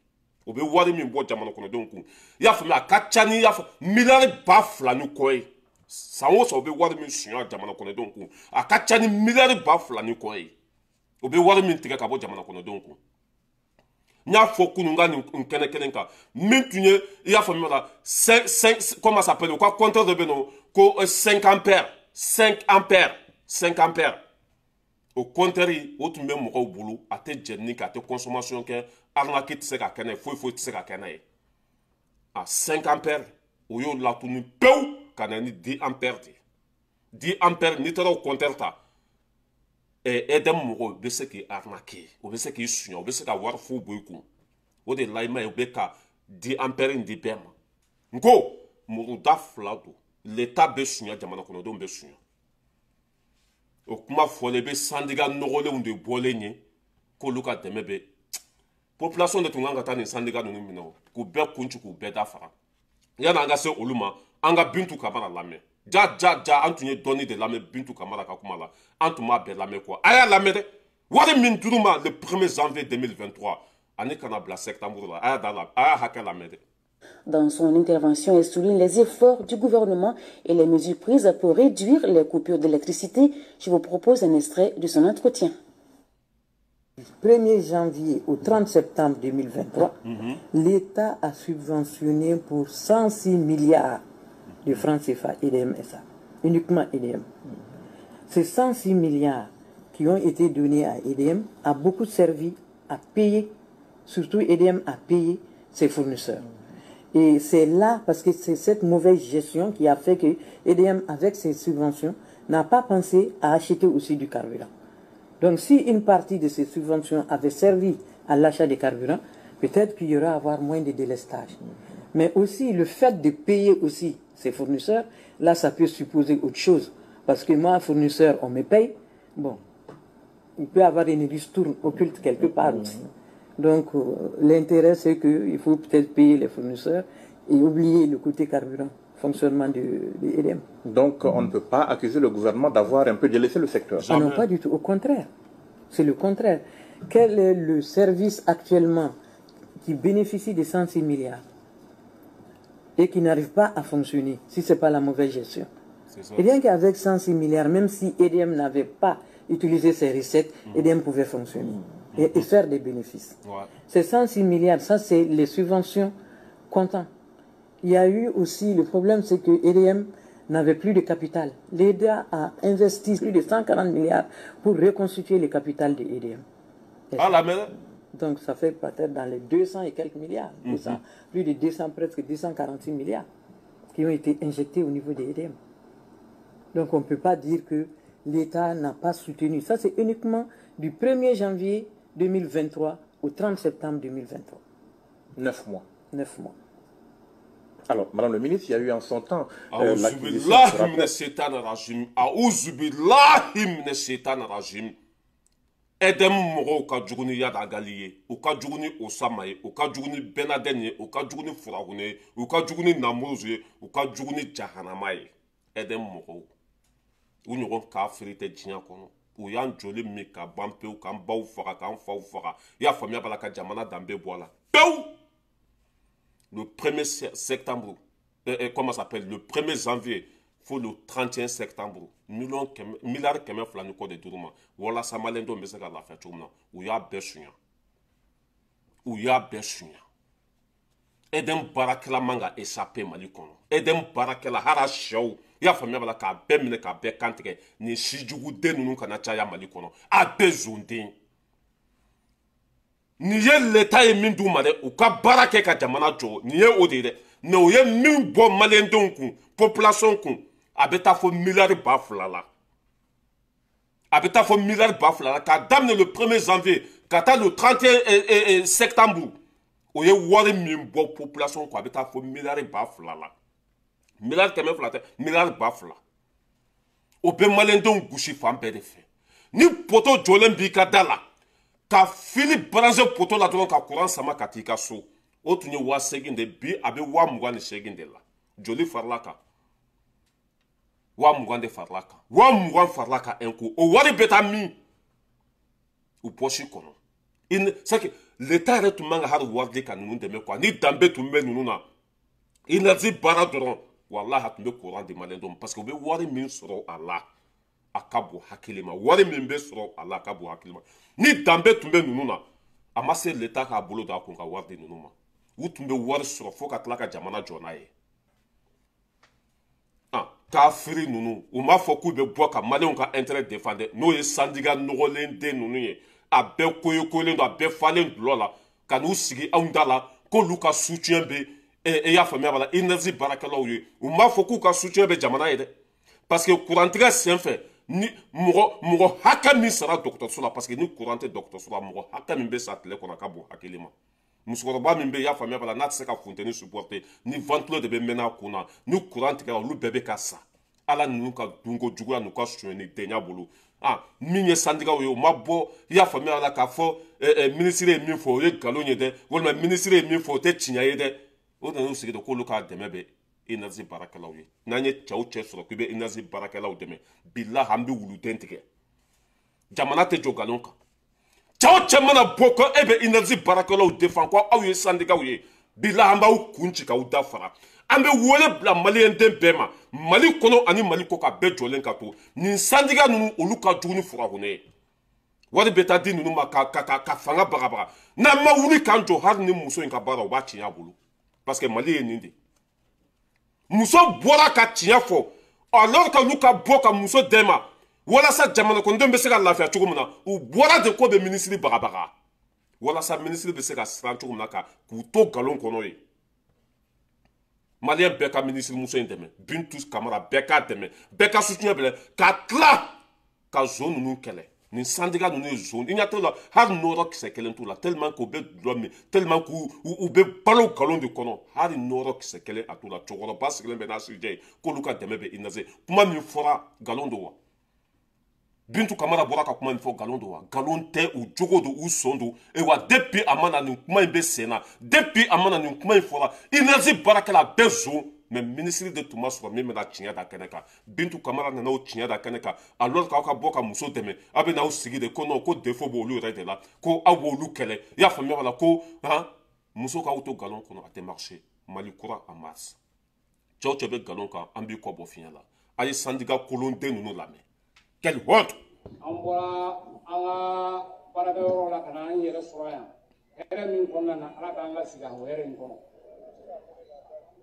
O bɛ wari min bɔ jamana kɔnɔdenw kun, i y'a faamuya, a ka ca ni, i y'a fɔ, miliyari 2000 ni kɔ ye. San o san, o bɛ wari min suɲɛ jamana kɔnɔdenw kun, a ka ca ni miliyari 2000 ni kɔ ye. O bɛ wari min tigɛ ka bɔ jamana kɔnɔdenw kun, n y'a fɔ kunun n ka nin kɛnɛ kelen kan, min tun ye, i y'a faamuya la, 5 5, comment ça s'appelle, u ka compteur dɔ bɛ yen nɔ ko 5 ampères, 5 ampères, 5 ampères, o compteur o tun bɛ mɔgɔw bolo, a tɛ jɛnini kɛ, a tɛ consommation kɛ, arnaque tɛ se ka kɛ n'a ye, foyi foyi tɛ se ka kɛ n'a ye. A 5 ampères, o y'o latunu pewu ka na ni 10 ampères de ye. 10 ampères, n'i taara o compteur ta, EDM mɔgɔw bɛ se k'i arnaquer, o bɛ se k'i suɲɛ, o bɛ se ka wari fu bɔ i kun. O de la, i ma ye, u bɛ ka 10 ampères in di bɛɛ ma. N ko muruda fila don, l'État bɛ suɲɛ, jamana kɔnɔdenw bɛ suɲɛ. O kuma fɔlen, i bɛ syndicat nɔgɔlenw de bɔlen ye k'olu ka dɛmɛ bɛ population de tun kan ka taa nin syndicat ninnu minɛ, o k'u bɛɛ kun ci, k'u bɛɛ dafa. Yanni an ka se olu ma, an ka Bintu Kamara lamɛn. Ja ja ja, an tun ye dɔɔni de lamɛn Bintu Kamara ka kuma la, an tun b'a bɛɛ lamɛn quoi. A y'a lamɛn dɛ, wari min dir'u ma le 1er janvier 2023 ani ka na bila septembre la, a y'a da la, a y'a hakɛ lamɛn dɛ. Dans son intervention, elle souligne les efforts du gouvernement et les mesures prises pour réduire les coupures d'électricité. Je vous propose un extrait de son entretien. Du 1er janvier au 30 septembre 2023, l'État a subventionné pour 106 milliards de francs CFA EDM SA, uniquement EDM. Ces 106 milliards qui ont été donnés à EDM a beaucoup servi à payer, surtout EDM a payé ses fournisseurs. Et c'est là, parce que c'est cette mauvaise gestion qui a fait que EDM, avec ses subventions, n'a pas pensé à acheter aussi du carburant. Donc si une partie de ces subventions avait servi à l'achat des carburants, peut-être qu'il y aura à avoir moins de délestage. Mais aussi le fait de payer aussi ses fournisseurs, là ça peut supposer autre chose. Parce que moi, fournisseur, on me paye, bon, il peut y avoir une ristourne occulte quelque part aussi. Donc l'intérêt, c'est qu'il faut peut-être payer les fournisseurs et oublier le côté carburant, fonctionnement de EDM. Donc on ne peut pas accuser le gouvernement d'avoir un peu délaissé le secteur. Ah non, pas du tout, au contraire. C'est le contraire. Quel est le service actuellement qui bénéficie de 106 milliards et qui n'arrive pas à fonctionner si ce n'est pas la mauvaise gestion? Et bien qu'avec 106 milliards, même si EDM n'avait pas utilisé ses recettes, EDM pouvait fonctionner et faire des bénéfices. Ouais. Ces 106 milliards, ça c'est les subventions comptant. Il y a eu aussi, le problème c'est que EDM n'avait plus de capital. L'État a investi plus de 140 milliards pour reconstituer le capital de EDM. Ah, la mais... Donc ça fait peut-être dans les 200 et quelques milliards, 200, plus de 200, presque 246 milliards qui ont été injectés au niveau de EDM. Donc on ne peut pas dire que l'État n'a pas soutenu. Ça c'est uniquement du 1er janvier 2023 au 30 septembre 2023. 9 mois. 9 mois. Alors, Madame le ministre, il y a eu en son temps أعوذ بالله من الشيطان الرجيم أعوذ بالله من الشيطان الرجيم. EDM mɔgɔw ka jugu ni Iyad Ag Ghali ye, u ka jugu ni Osama ye, u ka jugu ni Ben Laden ye, u ka jugu ni Furakune ye, u ka jugu ni Namuruzu ye, u ka jugu ni Jahanama ye. EDM mɔgɔw, u ɲɔgɔn kafiri tɛ diɲɛ kɔnɔ. U y'an joli min ka ban pewu, k'an baw faga, k'an faw faga. I y'a faamuya b'a la, ka jamana danbe bɔ a la pewu. Le 1er septembre, comment ça s'appelle, le 1er janvier fo le 31 septembre, miliyɔn kɛmɛ, miliyari 200 ni kɔ de dir'u ma walasa maliyɛndenw bɛ se ka lafiya cogo min na. U y'a bɛɛ suɲa, u y'a bɛɛ suɲa. EDM baarakɛla man ka échapper Mali kɔnɔ. EDM baarakɛla, hali a sɛw, i y'a faamuya b'a la, k'a bɛɛ minɛ, k'a bɛɛ kantigɛ. Nin sijuguden ninnu kana caya Mali kɔnɔ. A bɛɛ zonden nin ye. Leta ye min d'u ma dɛ, u ka baara kɛ ka jamana jɔ, nin ye o de ye dɛ. Mais u ye min bɔ maliyɛndenw kun, population kun, a bɛ taa fɔ miliyari 2000 la, a bɛ taa fɔ miliyari 2000 la, k'a daminɛ le 1er janvier ka taa le 31 septembre. O ye wari min bɔ population kun, a bɛ taa fɔ miliyari 2000 la. Miliyari 200 tɛ, miliyari 2000. O bɛ maliyɛndenw gosi fan bɛɛ de fɛ. Ni poto jɔlen b'i ka da la, ka fili branché poto la dɔrɔn, ka courant sama ka t'i ka so, o tun ye 8000 de. Bi a bɛ 28,000 de la. Joli farala kan? 20,000 de farala kan, 20,000 farala kan un coup. O wari bɛ taa min? U poche kɔnɔ. C'est que l'État yɛrɛ tun man ka hali wari di ka ninnu dɛmɛ quoi. Ni danbe tun bɛ ninnu na, énergie baara dɔrɔn, walahi, a tun bɛ courant di maliyɛndenw, parce que u bɛ wari min sɔrɔ a la, a ka bon hakili ma. Wari min bɛ sɔrɔ a la, a ka bon hakili ma. Ni danbe tun bɛ ninnu na, a ma se l'État k'a bolo don a kun ka wari di ninnu ma. U tun bɛ wari sɔrɔ fo ka tila ka jamana jɔ n'a ye. Ah, kafiri ninnu, u m'a fɔ k'u bɛ bɔ ka maliyɛnw ka intérêt défendre. N'o ye syndicat nɔgɔlen den ninnu ye, a bɛɛ koyekolen don, a bɛɛ falen dulɔ la, ka n'u sigi anw da la k'olu ka soutien bɛ e y'a faamuya b'a la, énergie baarakɛlaw ye. U m'a fɔ k'u ka soutien bɛ jamana ye dɛ, parce que kurantigɛ senfɛ ni mɔgɔ hakɛ min sara dɔgɔtɔrɔso la, parce que ni courant tɛ dɔgɔtɔrɔso la, mɔgɔ hakɛ min bɛ sa tile kɔnɔ, a ka bon hakili ma. Musokɔrɔba min bɛ yen, i y'a faamuya b'a la, n'a tɛ se ka funteni supporter, ni ventilo de bɛ mɛnɛ a kun na, ni courant tigɛra, olu bɛɛ bɛ ka sa. Ala ninnu ka dunko juguya n'u ka sonyɛni denya bolo. Ah, min ye syndicatw ye, u ma bɔ, i y'a faamuya la, k'a fɔ minisiri ye min fɔ, o ye nkalon ye dɛ, walima minisiri ye min fɔ, o tɛ tiɲɛ ye dɛ. O nana sigi de k'olu k'a dɛmɛ bɛ énergie baarakɛlaw ye. N'an ye cɛw cɛ sɔrɔ k'i bɛ énergie baarakɛlaw dɛmɛ, bilahi, an bɛ wuluden tigɛ. Jamana tɛ jɔ nkalon kan. Cɛw cɛ mana bɔ ko e bɛ énergie baarakɛlaw défend, ko aw ye syndicatw ye, bilahi, an b'aw kun ci k'aw da fara. An bɛ wele bila maliyɛnden bɛɛ ma, Mali kɔnɔ ani Mali kɔ, ka bɛɛ jɔlen ka to nin syndicat ninnu, olu ka jugu ni furakune ye. Wari bɛ taa di ninnu ma ka fanga bagabaga. N'an ma wuli k'an jɔ, hali ni muso in ka baara, u b'a tiɲɛ a bolo, parce que Mali ye nin de. Muso bɔra ka tiɲɛ fɔ, alors que olu ka bɔ ka muso dɛmɛ walasa jamana kɔnɔdenw bɛ se ka lafiya cogo min na, u bɔra de ko bɛ minisiri bagabaga walasa minisiri bɛ se ka siran cogo min na, ka k'u to nkalon kɔnɔ ye. Maliyɛn bɛɛ ka minisiri muso in dɛmɛ, Bintu Kamara, bɛɛ k'a dɛmɛ, bɛɛ ka soutien bɛlɛ ka tila ka zon ninnu kɛlɛ. Nin syndicat ninnu ye zon, i ɲɛ t'o la, hali nɔrɔ kisɛ kelen t'u la, tellement k'u bɛ dulɔ min, tellement k'u u bɛ balo nkalon de kɔnɔ, hali nɔrɔ kisɛ kelen a t'u la. Cɛkɔrɔba sigilen bɛ n'a sijɛ ye k'olu ka dɛmɛ bɛ INASE. Kuma min fɔra, nkalon don wa? Bintu Kamara bɔra ka kuma min fɔ, nkalon don wa? Nkalon tɛ, u jogo don, u sɔn don. Wa depuis a ma na, nin kuma in bɛ sen na. Depuis a ma na, nin kuma in fɔra, INASE baarakɛla bɛɛ zon. Mais minisiri de tun ma sɔrɔ min bɛna tiɲɛ da kɛnɛ kan. Bintu Kamara nana o tiɲɛ da kɛnɛ kan, alors k'aw ka bɔ ka muso dɛmɛ, aw bɛ n'aw sigi de ko non, ko défaut b'olu yɛrɛ de la, ko aw b'olu kɛlɛ. I y'a faamuya la, ko han, muso k'aw to nkalon kɔnɔ, a tɛ marcher. Mali kura en mars. Cɛw cɛ bɛ nkalon kan, an b'i kɔ bɔ fiɲɛ la. A ye syndicat kolonden ninnu lamɛn. Quelle honte! An bɔra an ka baarakɛyɔrɔ la ka na an yɛrɛ sɔrɔ yan hɛrɛ min kɔnɔna na, Ala k'an ka sigi a o hɛrɛ in kɔnɔ.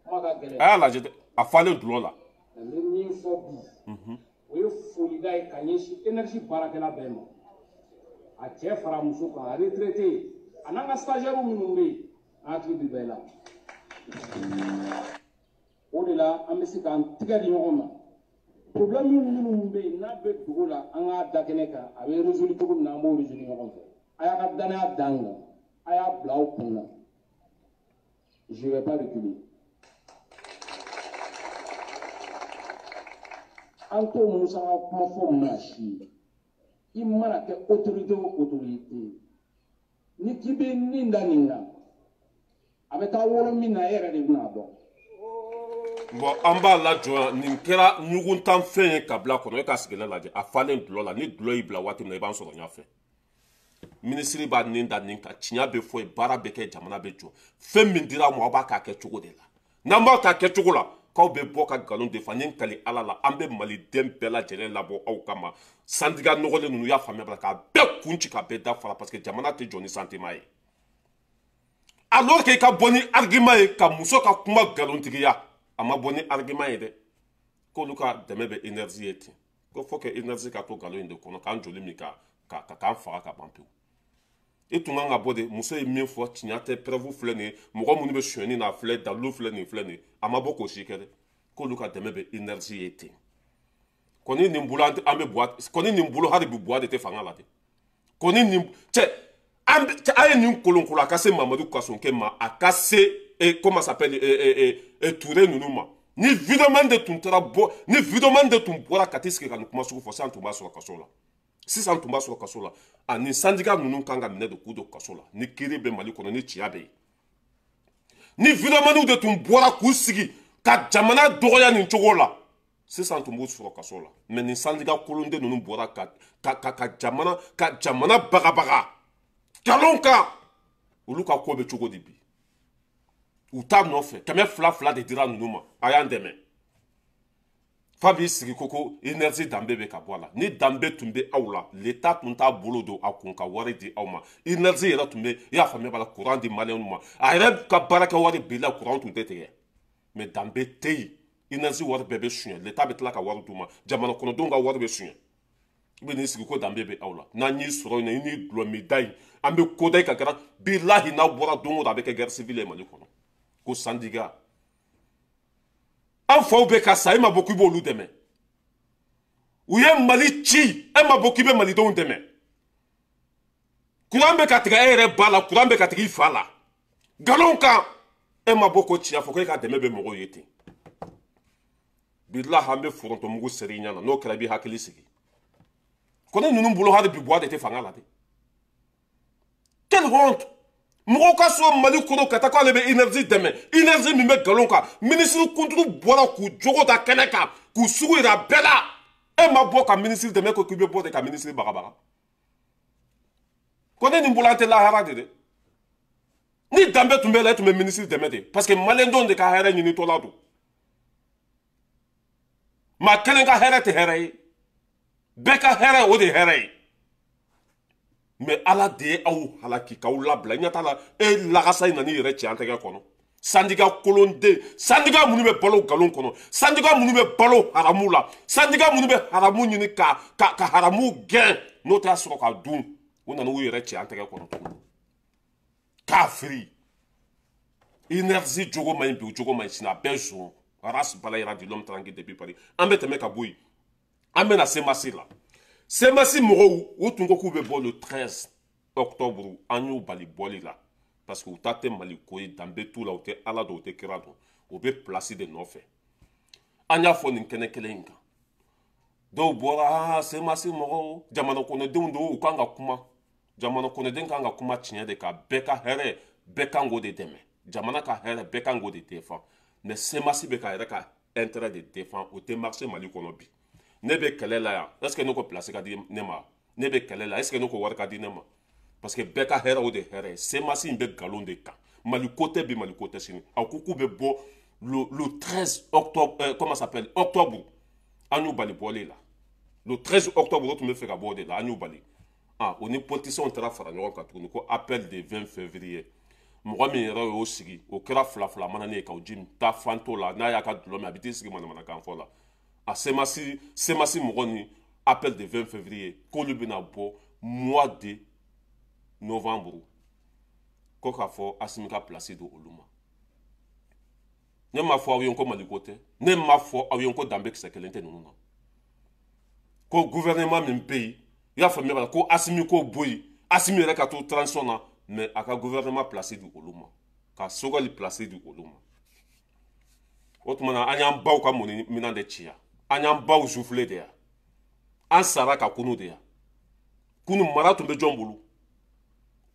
Kuma ka gɛlɛn. A y'a lajɛ dɛ, a falen dulɔ la. N bɛ min fɔ bi, o ye folida ye ka ɲɛsin énergie baarakɛla bɛɛ ma, a cɛ fara muso kan, a retraité a n'an ka stagiaire minnu bɛ yen, an hakili bɛ bɛɛ la. O de la an bɛ se k'an tigɛ di ɲɔgɔn ma. Problème minnu bɛ yen n'a bɛ dugu la, an k'a da kɛnɛ kan, a bɛ résoudre cogo min na, an b'o résoudre ɲɔgɔn fɛ. A y'a ka danaya d'an kan, a y'a bila aw kun na. Je ne vais pas reculer. An t'o musaka kuma fɔ maa si ye. I mana kɛ autorité o autorité, ni k'i bɛ nin da nin kan, a bɛ taa wolo min na, e yɛrɛ de bɛna dɔn. Bon, an b'a lajɔ, nin kɛra ɲuguntanfɛn ye ka bila kɔnɔ. E ka sigilen lajɛ, a falen dulɔ la. Ni dulɔ y'i bila waati min na, i b'an sɔrɔ ɲɛfɛ. Minisiri b'a nin da nin kan, tiɲɛ bɛ fɔ yen, baara bɛ kɛ, jamana bɛ jɔ. Fɛn min dira aw ma, aw b'a k'a kɛ cogo de la. N'an b'a k'a kɛ cogo la, k'aw bɛ bɔ ka nkalon de fa ni n kali Ala la, an bɛ maliden bɛɛ lajɛlen labɔ aw kama. Sandiga nɔgɔlen ninnu, y'a faamuya bala, k'a bɛɛ kun ci, k'a bɛɛ dafara, parce que jamana tɛ jɔ ni sentiment ye. Alors que i ka bɔ ni argument ye ka muso ka kuma nkalontigiya, a ma bɔ ni argument ye dɛ. K'olu ka dɛmɛ bɛ énergie ye ten, ko faut que énergie ka to nkalon in de kɔnɔ k'an joli min ka k'an faga ka ban pewu. I tun kan ka bɔ de, muso ye min fɔ tiɲɛ tɛ, preuve filɛ nin ye, mɔgɔ minnu bɛ sonyɛni na filɛ, dalilu filɛ nin filɛ nin, a ma bɔ k'o si kɛ dɛ. K'olu ka dɛmɛ bɛ énergie ye ten. Kɔni nin bolo an bɛ buwa, kɔni nin bolo hali bi buwa de tɛ fanga la dɛ. Kɔni nin cɛ, an a ye nin kolonkolon, a ka se Mamadu Kassogué ma, a ka se comment s'appelle Touré ninnu ma. Ni videoman de tun taara bɔ, ni videoman de tun bɔra ka t'i sigi ka nin kuma sugu fɔ, sisan tun b'a sɔrɔ kaso la. Sisan tun b'a sɔrɔ kaso la. Ani syndicat ninnu kan ka minɛ de k'u don kaso la. Ni kiiri bɛ Mali kɔnɔ, ni tiɲɛ bɛ yen. Ni videomaniw de tun bɔra k'u sigi ka jamana dɔgɔya nin cogo la, sisan tun b'u sɔrɔ kaso la. Mais nin syndicat kolonden ninnu bɔra ka jamana bagabaga nkalon kan, olu ka ko bɛ cogo di bi? U t'a nɔfɛ. 200 de dira ninnu ma, a y'an dɛmɛ. Fa b'i sigi ko énergie danbe bɛ ka bɔ a la. Ni danbe tun bɛ aw la, l'État tun t'a bolo don a kun ka wari di aw ma. Énergie yɛrɛ tun bɛ, i y'a faamuya b'a la, courant di maliyɛnw ma. A yɛrɛ ka baarakɛ wari bila, courant tun tɛ tigɛ. Mais danbe tɛ yen, énergie wari bɛɛ bɛ suɲɛ, l'État bɛ tila ka wari d'u ma, jamana kɔnɔdenw ka wari bɛ suɲɛ. I bɛ n'i sigi ko danbe bɛ aw la. N'an y'i sɔrɔ yen, i ni dulɔmida in, an bɛ ko da i ka kɛra bilahi, n'aw bɔra don o don, a bɛ kɛ guerre civile ye Mali kɔnɔ. Ko syndicat, an faw bɛ ka sa, e ma bɔ k'i b'olu dɛmɛ. U ye Mali ci, e ma bɔ k'i bɛ malidenw dɛmɛ. Kuran bɛ ka tigɛ e yɛrɛ ba la, kuran bɛ ka tigɛ i fa la, nkalon kan, e ma bɔ ko tiɲɛ fɔ ko e ka dɛmɛ bɛ mɔgɔw ye ten. Bilahi, an bɛ forontomugu seri i ɲɛ na, n'o kɛra i b'i hakili sigi. Ko ne ninnu bolo hali bi buwa de tɛ fanga la dɛ. Quelle honte! Mɔgɔw ka so Mali kɔnɔ ka taa k'ale bɛ énergie dɛmɛ, énergie min bɛ nkalon kan. Minisiri kuntigi bɔra k'u jogo da kɛnɛ kan, k'u sugu yira bɛɛ la. E ma bɔ ka minisiri dɛmɛ, ko k'i bɛ bɔ de ka minisiri bagabaga. Ko ne nin bolo an tɛ lahara de dɛ. Ni danbe tun bɛ la, e tun bɛ minisiri dɛmɛ de, parce que maliyɛndenw de ka hɛrɛ ɲinitɔla don. Maa kelen ka hɛrɛ tɛ hɛrɛ ye, bɛɛ ka hɛrɛ o de ye hɛrɛ ye. Mais Ala de ye aw halaki k'aw labila. Ɲɛ t'a la, e lagasa in nan'i yɛrɛ cɛ an tɛgɛ kɔnɔ. Syndicat kolonden, syndicat minnu bɛ balo nkalon kɔnɔ, syndicat minnu bɛ balo haramu la, syndicat minnu bɛ haramu ɲini ka haramu gɛn, n'o t'a sɔrɔ ka dun, u nana u yɛrɛ cɛ an tɛgɛ kɔnɔ tuguni. Kafiri. Énergie jogo man ɲi bi, o jogo man ɲi sini, a bɛɛ zon. Ras Balayira de l'homme tranquille depuis Paris. An bɛ tɛmɛ ka bɔ yen. An bɛna CMAS la. CMAS mɔgɔw, u tun ko k'u bɛ bɔ le 13 octobre, an y'u bali bɔli la. Parce que u ta tɛ Mali ko ye, danbe t'u la, u tɛ Ala dɔn, u tɛ kira dɔn. U bɛ place de nɔfɛ. An y'a fɔ nin kɛnɛ kelen in kan. Dɔw bɔra, CMAS mɔgɔw, jamana kɔnɔdenw don, u kan ka kuma. Jamana kɔnɔden kan ka kuma tiɲɛ de kan, bɛɛ ka hɛrɛ, bɛɛ kan k'o de dɛmɛ. Jamana ka hɛrɛ, bɛɛ kan k'o de défend. Mais CMAS bɛ ka yɛrɛ ka intérêt de défend, o tɛ marché Mali kɔnɔ bi. Ne bɛ kɛlɛ la yan, est ce que ne ko place ka di ne ma? Ne bɛ kɛlɛ la, est ce que ne ko wari ka di ne ma? Parce que bɛɛ ka hɛrɛ o de hɛrɛ ye. CMAS in bɛ nkalon de kan. Mali ko tɛ bi, Mali ko tɛ sini. A ko k'u bɛ bɔ le 13 octobre, comment ça s'appelle, octobre, an y'u bali bɔli la. Le 13 octobre, o tun bɛ fɛ ka bɔ o de la, an y'u bali. Ah, o ni politiciens taara fara ɲɔgɔn kan tuguni ko appel de 20 février. Mɔgɔ min yɛrɛ y'o sigi, o kɛra fila fila mana ne ye k'aw ji taa fan t'o la, n'a y'a ka dulɔ min, a bɛ t'i sigi manamanakan fɔ la. A CMAS mɔgɔ ni appel de 20 février k'olu bɛna bɔ mois de novembre, ko k'a fɔ Asimi ka place don olu ma. Ne m'a fɔ aw ye ko Mali ko tɛ, ne m'a fɔ aw ye ko danbe kisɛ kelen tɛ ninnu na. Ko gouvernement min bɛ yen, i y'a faamuya b'a la, ko Asimi k'o bɔ yen, Asimi yɛrɛ ka to transition na, mais a ka gouvernement place di olu ma. Ka Choguel place di olu ma. O tuma na an y'an baw ka mɔni minɛn de ci yan. An y'an baw zufile de yan. An sara ka kunu de yan. Kunu mara tun bɛ jɔn bolo?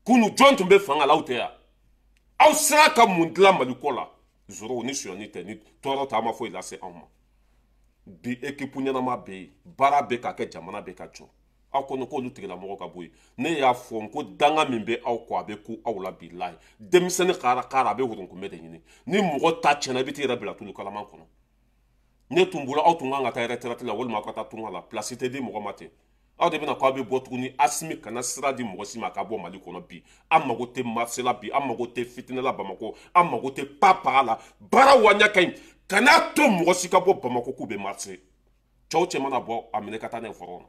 Kunu jɔn tun bɛ fanga la aw tɛ yan? Aw sera ka mun dilan Mali ko la? Zoro ni sonyani tɛ ni tɔɔrɔ tɛ, an ma foyi lase anw ma. Bi équipe ɲɛnama bɛ yen, baara bɛ ka kɛ, jamana bɛ ka jɔ. Aw ko k'olu tigilamɔgɔ ka bɔ yen. Ne y'a fɔ n ko danga min bɛ aw kɔ a bɛ ku aw la bilahi. Denmisɛnnin kara kara a bɛ woronkunbɛ de ɲini. Ni mɔgɔ ta tiɲɛna i bɛ t'i yɛrɛ bila tulu kalaman kɔnɔ. Ne tun bolo aw tun kan ka taa retraite la walima aw ka taa tunga la. Place tɛ di mɔgɔ ma ten. Aw de bɛna k'aw bɛ bɔ tuguni. Assimi kana sira di mɔgɔ si ma ka bɔ Mali kɔnɔ bi. An mago tɛ marché la bi, an mago tɛ fitinɛ la Bamakɔ, an mago tɛ pa la. Baara waɲa ka ɲi. Kana to mɔgɔ si ka bɔ Bamakɔ k'u bɛ marché. Cɛw cɛ mana bɔ a minɛ ka taa n'a ye fɔrɔn na.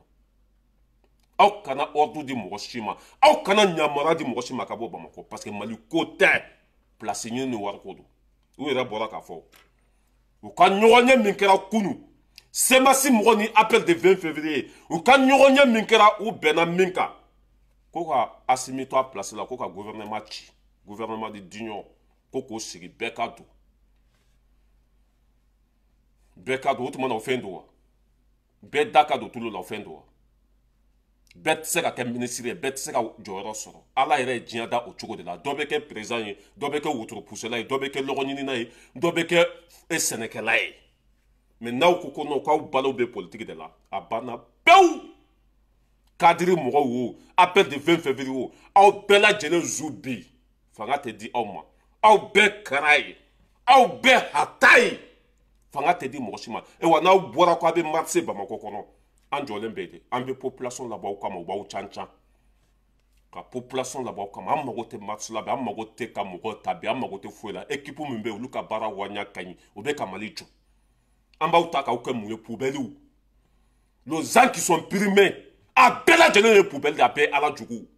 Aw kana ordre di mɔgɔ si ma, aw kana ɲamara di mɔgɔ si ma ka bɔ Bamakɔ, parce que Mali ko tɛ, place ɲini ni wari ko don. U yɛrɛ bɔra k'a fɔ u ka ɲɔgɔn ye min kɛra kunu, CMAS mɔgɔ ni appel de 20 février, u ka ɲɔgɔn ye min kɛra, u bɛnna min kan, ko ka Assimi to a place la, ko ka gouvernement ci, gouvernement de d'union, ko k'o sigi, bɛɛ ka don, bɛɛ ka don. O tuma na o fɛn don wa? Bɛɛ da ka don tulu la, o fɛn don wa? Bɛɛ tɛ se ka kɛ minisiri ye, bɛɛ tɛ se ka jɔyɔrɔ sɔrɔ. Ala yɛrɛ ye diɲɛ da o cogo de la. Dɔ bɛ kɛ président ye, dɔ bɛ kɛ wotoro pusela ye, dɔ bɛ kɛ lɔgɔɲinina ye, dɔ bɛ kɛ sɛnɛkɛla ye. Mais n'aw ko ko non k'aw balo bɛ politique de la, a banna pewu. Cadre mɔgɔw wo, appel de 20 février wo, aw bɛɛ lajɛlen zu bi fanga tɛ di aw ma. Aw bɛɛ kara ye, aw bɛɛ hata ye, fanga tɛ di mɔgɔ si ma. Ewa n'aw bɔra ko a bɛ marché Bamakɔ kɔnɔ, an jɔlen bɛ de, an bɛ population labɔ aw kama, u b'aw can can ka population labɔ aw kama. An mago tɛ marché la bi, an mago tɛ ka mɔgɔ ta bi, an mago tɛ foyi la. Équipe min bɛ yen, olu ka baara waɲa ka ɲi, o bɛ ka Mali jɔ. An b'aw ta k'aw kɛ mun ye? Poubelle. Les gens qui sont primés, a bɛɛ lajɛlen ye poubelle de, a bɛɛ ye ala jugu.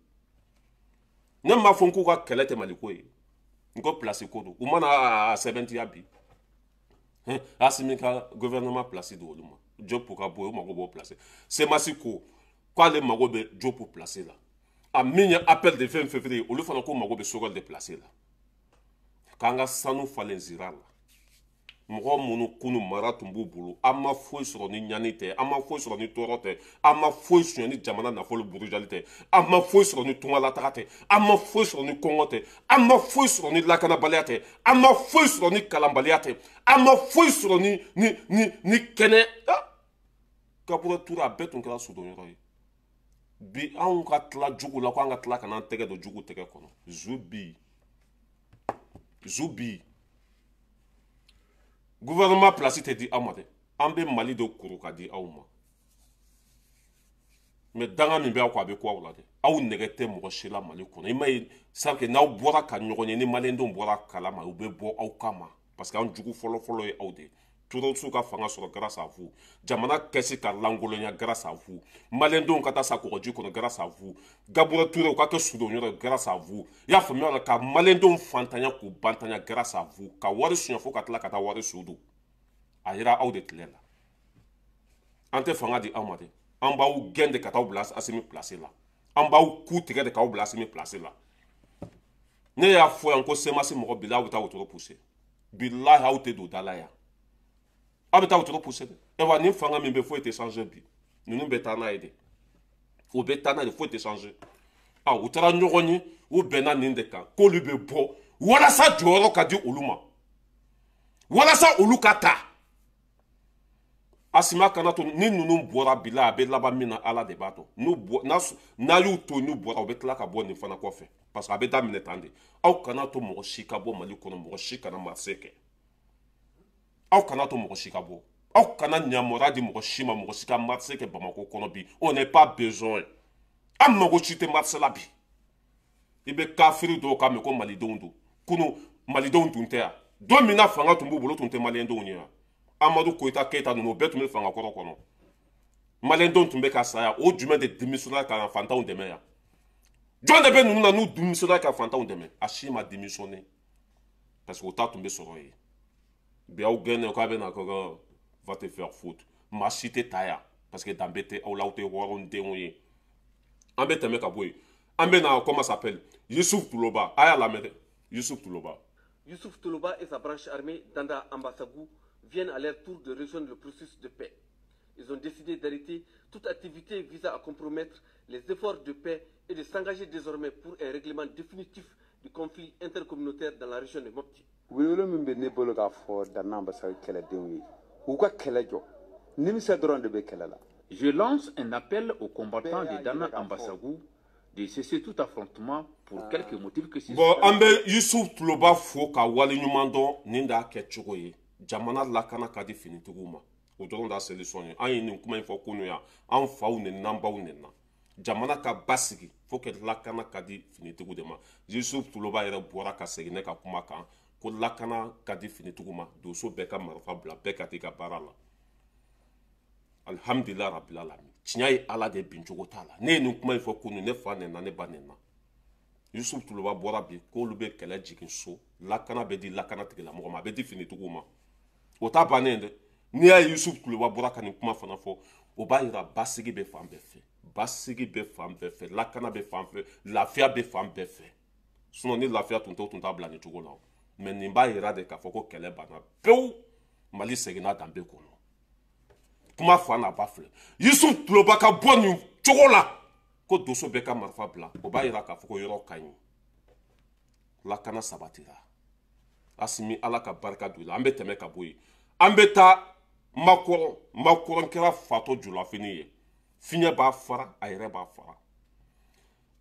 Ne m'a fɔ n k'u ka kɛlɛ tɛ Mali ko ye, n ko place ko don. U mana a sɛbɛntiya bi, Assimi ka gouvernement place di olu ma, Diop ka bɔ yen, u mago b'o place. CMAS ko k'ale mago bɛ Diop place la. A min ye appel de 20 février, olu fana ko mago bɛ Choguel de place la. K'an ka sanu falen zira la. Mɔgɔ minnu kunu mara tun b'u bolo, an ma foyi sɔrɔ ni ɲani tɛ, an ma foyi sɔrɔ ni tɔɔrɔ tɛ, an ma foyi sɔrɔ ni jamana nafolo burujali tɛ, an ma foyi sɔrɔ ni tungalataga tɛ, an ma foyi sɔrɔ ni kɔngɔ tɛ, an ma foyi sɔrɔ ni lakanabaliya tɛ, an ma foyi sɔrɔ ni kalanbaliya tɛ, an ma foyi sɔrɔ ni kɛnɛ. Gabriel Touré a bɛɛ tun kɛra sodonyɔrɔ ye. Bi anw ka tila jugu la, ko an ka tila ka n'an tɛgɛ don jugu tɛgɛ kɔnɔ. Zu bi, zu bi. Gouvernement place tɛ di aw ma dɛ. An bɛ Mali de kuru ka di aw ma. Mais danga min bɛ aw kɔ, a bɛ ku aw la dɛ. Aw nɛgɛ tɛ mɔgɔ si la Mali kɔnɔ. I m'a ye, c'est que n'aw bɔra ka ɲɔgɔn ye, ni maliyɛndenw bɔra kalama, u bɛ bɔ aw kama. Parce que an jugu fɔlɔ-fɔlɔ ye aw de ye. Terroristes ka fanga sɔrɔ grâce à vous. Jamana kɛsi ka lankolonya grâce à vous. Maliyɛndenw ka taa sa kɔgɔji kɔnɔ grâce à vous. Gabriel Touré u ka kɛ sudonyɔrɔ ye grâce à vous. I y'a faamuya la, ka maliyɛndenw fantanya k'u bantanya grâce à vous. Ka wari suɲɛ fo ka tila ka taa wari su don. A yera aw de tile la. An tɛ fanga di aw ma dɛ. An b'aw gɛn de ka t'aw bila Assimi place la. An b'aw ku tigɛ de k'aw bila Assimi place la. Ne y'a fɔ yan ko CMAS mɔgɔ bilahi aw bɛ taa wotoro pousser. Bilahi aw tɛ don da la yan. Aw bɛ taa wotoro pousser dɛ. Ewa ni fanga min bɛ, foyi tɛ changer bi. Ninnu bɛ taa n'a ye de. O bɛ taa n'a ye, foyi tɛ changer. Ah, u taara ɲɔgɔn ye, u bɛnna nin de kan, k'olu bɛ bɔ walasa jɔyɔrɔ ka di olu ma, walasa olu ka ta. Asima kana to ni ninnu bɔra bi la, a bɛ laban min na Ala de b'a dɔn. N'u bɔ n'a y'u to n'u bɔra, u bɛ tila ka bɔ nin fana kɔfɛ, parce que a bɛ daminɛ tan de. Aw kana to mɔgɔ si ka bɔ Mali kɔnɔ, mɔgɔ si kana marché kɛ. Aw kana to mɔgɔ si ka bɔ. Aw kana ɲamɔra di mɔgɔ si ma, mɔgɔ si ka marché kɛ Bamakɔ kɔnɔ bi. On n'est pas besoin. An mago si tɛ marché la bi. I bɛ kafiri dɔw kan mɛn ko malidenw don. Kunu malidenw tun tɛ yan. Don min na fanga tun b'u bolo, tun tɛ maliyɛndenw ye yan. Amadu Koyita Keyita ninnu, o bɛɛ tun bɛ fanga kɔrɔ kɔnɔ. Maliyɛndenw tun bɛ ka saya, o jumɛn de démissionné ka fantanw dɛmɛ yan? Jɔn de bɛ ninnu na n'u démissionné ka fantanw dɛmɛ? A si ma démissionné. Parce que o ta tun bɛ sɔrɔ yen. Bi aw gɛnnen k'a bɛ na ko va te faire foutre. Maa si tɛ ta yan. Parce que danbe tɛ aw la, aw tɛ hɔrɔndenw ye. An bɛ tɛmɛ ka bɔ yen. An bɛ na, comment s'appelle? Youssouf Touloba. A y'a lamɛn dɛ. Youssouf Touloba. Youssouf Toloba et sa branche armée Danda Ambassagou viennent à leur tour de rejoindre le processus de paix. Ils ont décidé d'arrêter toute activité visant à compromettre les efforts de paix et de s'engager désormais pour un règlement définitif du conflit intercommunautaire dans la région de Mopti. Welewele min bɛ ne bolo k'a fɔ Danda Ambassagou kɛlɛdenw ye, u ka kɛlɛ jɔ, nimisa dɔrɔn de bɛ kɛlɛ la. Je lance un appel aux combattants de Dana Ambassagou de cesser tout affrontement pour quelque motif que ce soit. Bon, an bɛ Yusuf Tuloba fo ka waleɲuman dɔn. Nin d'a kɛcogo ye. Jamana lakana ka di finitigiw ma, o dɔrɔn d'a solution ye. An ye nin kuma in fɔ kunu yan, an faw nɛnina, an baw nɛnina. Jamana ka basigi, fo que lakana ka di finitigiw de ma. Yusuf Tuloba yɛrɛ bɔra ka segin ne ka kuma kan ko lakana ka di finitigiw ma. Donso bɛɛ ka marifa bila, bɛɛ ka t'i ka baara la. Alhamdulillah rabbil alamin. Tiɲɛ ye Ala de, bin cogo t'a la. Ne ye nin kuma in fɔ kunu, ne fa nɛnna, ne ba nɛnna. Yusuf Tuloba bɔra bi k'olu bɛ kɛlɛ jigin so, lakana bɛ di lakana tigilamɔgɔ ma, a bɛ di finitigiw ma. O t'a bannen dɛ. N'i y'a ye Yusuf Tuloba bɔra ka nin kuma fana fɔ, o b'a yira basigi bɛ fan bɛɛ fɛ, basigi bɛ fan bɛɛ fɛ, lakana bɛ fan fɛ, lafiya bɛ fan bɛɛ fɛ. Sinon ni lafiya tun tɛ, o tun t'a bila nin cogo la. Mais nin b'a yira de k'a fɔ ko kɛlɛ banna pewu, Mali seginna danbe kɔnɔ. Kuma fa n'a ba filɛ. Yusuf Tuloba ka bɔ nin cogo la ko donso bɛɛ ka marifa bila, o b'a yira k'a fɔ ko yɔrɔ ka ɲi, lakana sabatira. Asimi, Ala ka barika don i la. An bɛ tɛmɛ ka bɔ yen, an bɛ taa Macron. Macron kɛra fatɔ julafini ye, fiɲɛ b'a fara, a yɛrɛ b'a fara.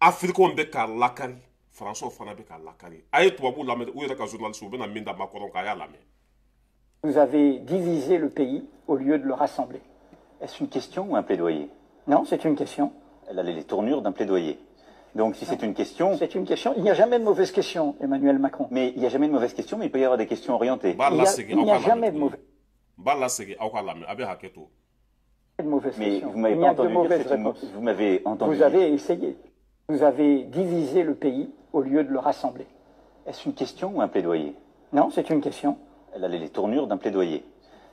Afirikɛnw bɛ k'a lakari, Faransɛw fana bɛ k'a lakari. A ye tubabuw lamɛn, u yɛrɛ ka journaliste, u bɛna min da Macron kan, a y'a lamɛn. Vous avez divisé le pays au lieu de le rassembler. Est-ce une question ou un plaidoyer? Non, c'est une question. Elle a les tournures d'un plaidoyer. Donc si c'est une question. C'est une question. Il n'y a jamais de mauvaise question, Emmanuel Macron. Mais il n'y a jamais de mauvaise question, mais il peut y avoir des questions orientées. Il n'y a jamais de mauvaise Mais question. vous m'avez Il pas n'y a que de entendu dire mauvaises c'est une réponses. Vous m'avez entendu Vous avez essayé. Vous avez divisé le pays au lieu de le rassembler. Est-ce une question ou un plaidoyer? Non, c'est une question. Elle a les tournures d'un plaidoyer.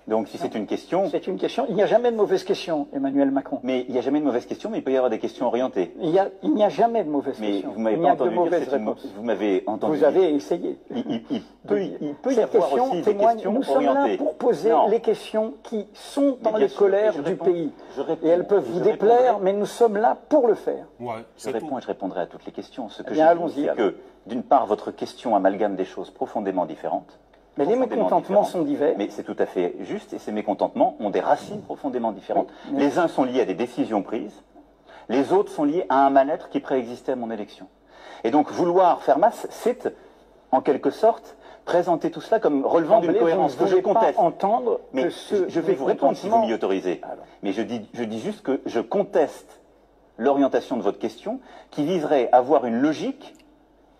Donc si c'est une question. C'est une question. Il n'y a jamais de mauvaise question, Emmanuel Macron. Mais il n'y a jamais de mauvaise question, mais il peut y avoir des questions orientées. Il n'y a jamais de mauvaise Mais question. vous m'avez Il pas n'y a que de entendu dire mauvaises c'est une réponses. Vous m'avez entendu Vous avez essayé. Il peut y Cette avoir question aussi des témoigne. questions Nous sommes là orientées. pour poser Non. les questions qui sont Mais dans bien les sûr, colères et je du réponds, pays. je réponds, Et elles peuvent et vous je déplaire, répondrai. mais nous sommes là pour le faire. Ouais, Je réponds et je répondrai à toutes les questions. Ce que Eh bien, je dis, allons-y, c'est alors. que, d'une part, votre question amalgame des choses profondément différentes. Mais les Profondément mécontentements différentes. sont divers. Mais c'est tout à fait juste, et ces mécontentements ont des racines profondément différentes. Oui, mais Les uns sont liés à des décisions prises, les autres sont liés à un mal-être qui préexistait à mon élection. Et donc, vouloir faire masse, c'est, en quelque sorte, présenter tout cela comme relevant d'une D'emblée, vous cohérence ne que je voulez pas conteste. entendre Mais que ce je vais vous répondre si vous mécontentement m'y autorisez. Alors. Mais je dis juste que je conteste l'orientation de votre question qui viserait à avoir une logique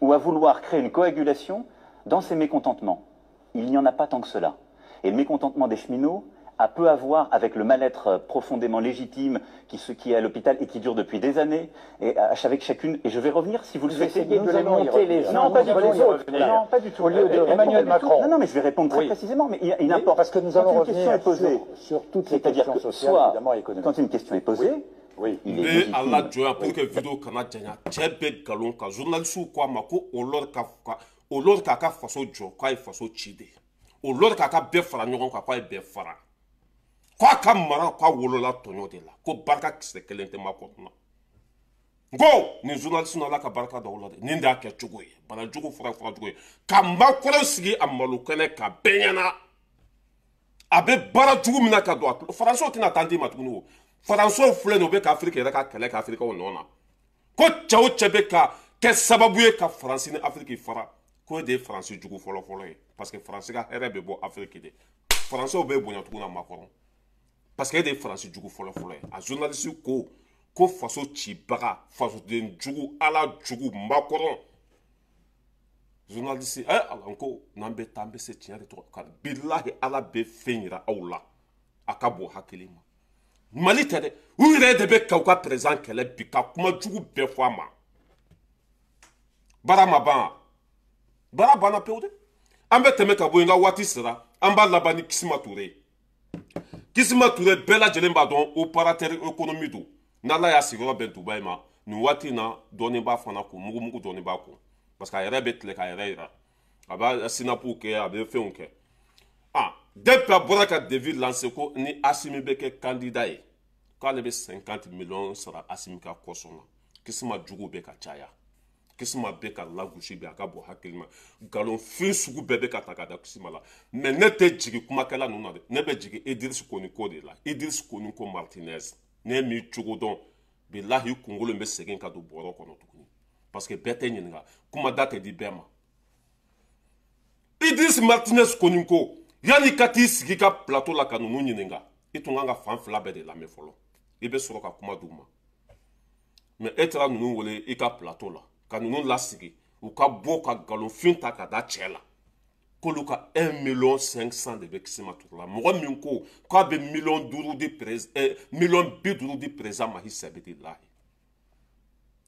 ou à vouloir créer une coagulation dans ces mécontentements. Il n'y en a pas tant que cela. Et le mécontentement des cheminots a peu à voir avec le mal-être profondément légitime qui est à l'hôpital et qui dure depuis des années, et avec chacune. Et je vais revenir si vous le Vous souhaitez. essayez de les monter les uns Non, pas du contre tout. les autres. Non, pas du tout. Au lieu de Emmanuel répondre. Macron. Non, non, mais je vais répondre très Oui. précisément. Mais il importe. Parce que nous Quand allons une question revenir est posée, sur toutes les c'est-à-dire questions que sociales, soit, évidemment, et économiques. quand une question est posée, il est N bɛ légitime. Ala jɔ yan pour que vidéo kana janya. Cɛ bɛ nkalon kan. Journaliste ko a ma ko o lɔri k'a ka faso jɔ, k'a ye faso ci de. O lɔri k'a ka bɛɛ fara ɲɔgɔn kan, k'a ye bɛɛ fara, k'a ka mara, k'a wolola tɔɲɔ de la, ko barika kisɛ kelen tɛ ma kɔnɔ. N ko nin journaliste Ala ka barika da o la dɛ. Nin de y'a kɛ cogo ye, banajugu fura cogo ye ka Macron sigi a malo kɛnɛ kan bɛɛ ɲɛna. A bɛ baara jugu min na ka don a tulo, Faransɛw tɛna taa d'i ma tuguni. O Faransɛw filɛ nin ye, u bɛ ka Afiriki yɛrɛ ka kɛlɛ kɛ Afirikaw nɔ na, ko cɛ o cɛ bɛ ka kɛ sababu ye ka Faransi ni Afiriki fara, ko e de ye Faransi jugu fɔlɔ-fɔlɔ ye, parce que Faransi ka hɛrɛ bɛ bɔ Afiriki de. Faransɛw bɛ bonya tuguni a Macron, parce que e de ye Faransi jugu fɔlɔ-fɔlɔ ye. A journaliste ko faso cibaga, fasoden jugu, Ala jugu Macron. Journaliste ala n ko n'an bɛ taa, an bɛ se tiɲɛ de tɔgɔ kan. Bilahi, Ala bɛ fɛn yira aw la, a ka bon hakili ma. Mali tɛ dɛ, u yɛrɛ de bɛ k'aw ka président kɛlɛ bi ka kuma jugu bɛɛ fɔ a ma. Baara ma ban, baara banna pewu dɛ. An bɛ tɛmɛ ka bɔ yen, n ka waati sera. An b'a laban ni Kisima Ture. Kisima Ture, bɛɛ lajɛlen b'a dɔn, opérateur économie don. N'Ala y'a sigiyɔrɔ bɛn Dubayi ma nin waati in na, dɔɔnin b'a fana kun, mugumugu dɔɔnin b'a kun, parce que a yɛrɛ bɛ tile k'a yɛrɛ yira. A b'a sinapuw kɛ, a bɛ fɛnw kɛ. Ah, depuis a bɔra ka devis lancer ko ni Assimi bɛ kɛ candidat ye, k'ale bɛ 50 millions sara Assimi ka kɔsɔn na. Kisima jugu bɛ ka caya, Kisima bɛ ka lagosi bi, a ka bɔ hakili ma. Nkalonfin sugu bɛɛ bɛ ka ta ka da Kisima la. Mais ne tɛ jigin kumakɛla ninnu na dɛ, ne bɛ jigin Idriss Koniko de la. Idriss Koniko Martinez, ne m'i cogo dɔn, bilahi kunkolo in bɛ segin ka don bɔrɔ kɔnɔ tuguni, parce que bɛɛ tɛ ɲininka, kuma da tɛ di bɛɛ ma. Idriss Martinez Koniko, yanni ka t'i sigi ka plateau la ka ninnu ɲininka, i tun kan ka fan fila bɛɛ de lamɛn fɔlɔ, i bɛ sɔrɔ ka kuma d'u ma. Mais e taara ninnu wele i ka plateau la ka ninnu lasigi, u ka bɔ ka nkalonfin ta ka da cɛ la k'olu ka 1 million 500 de bɛ Kisima Ture la. Mɔgɔ min ko k'a bɛ miliyɔn duuru di président, miliyɔn 50 di président ma, hisabidilahi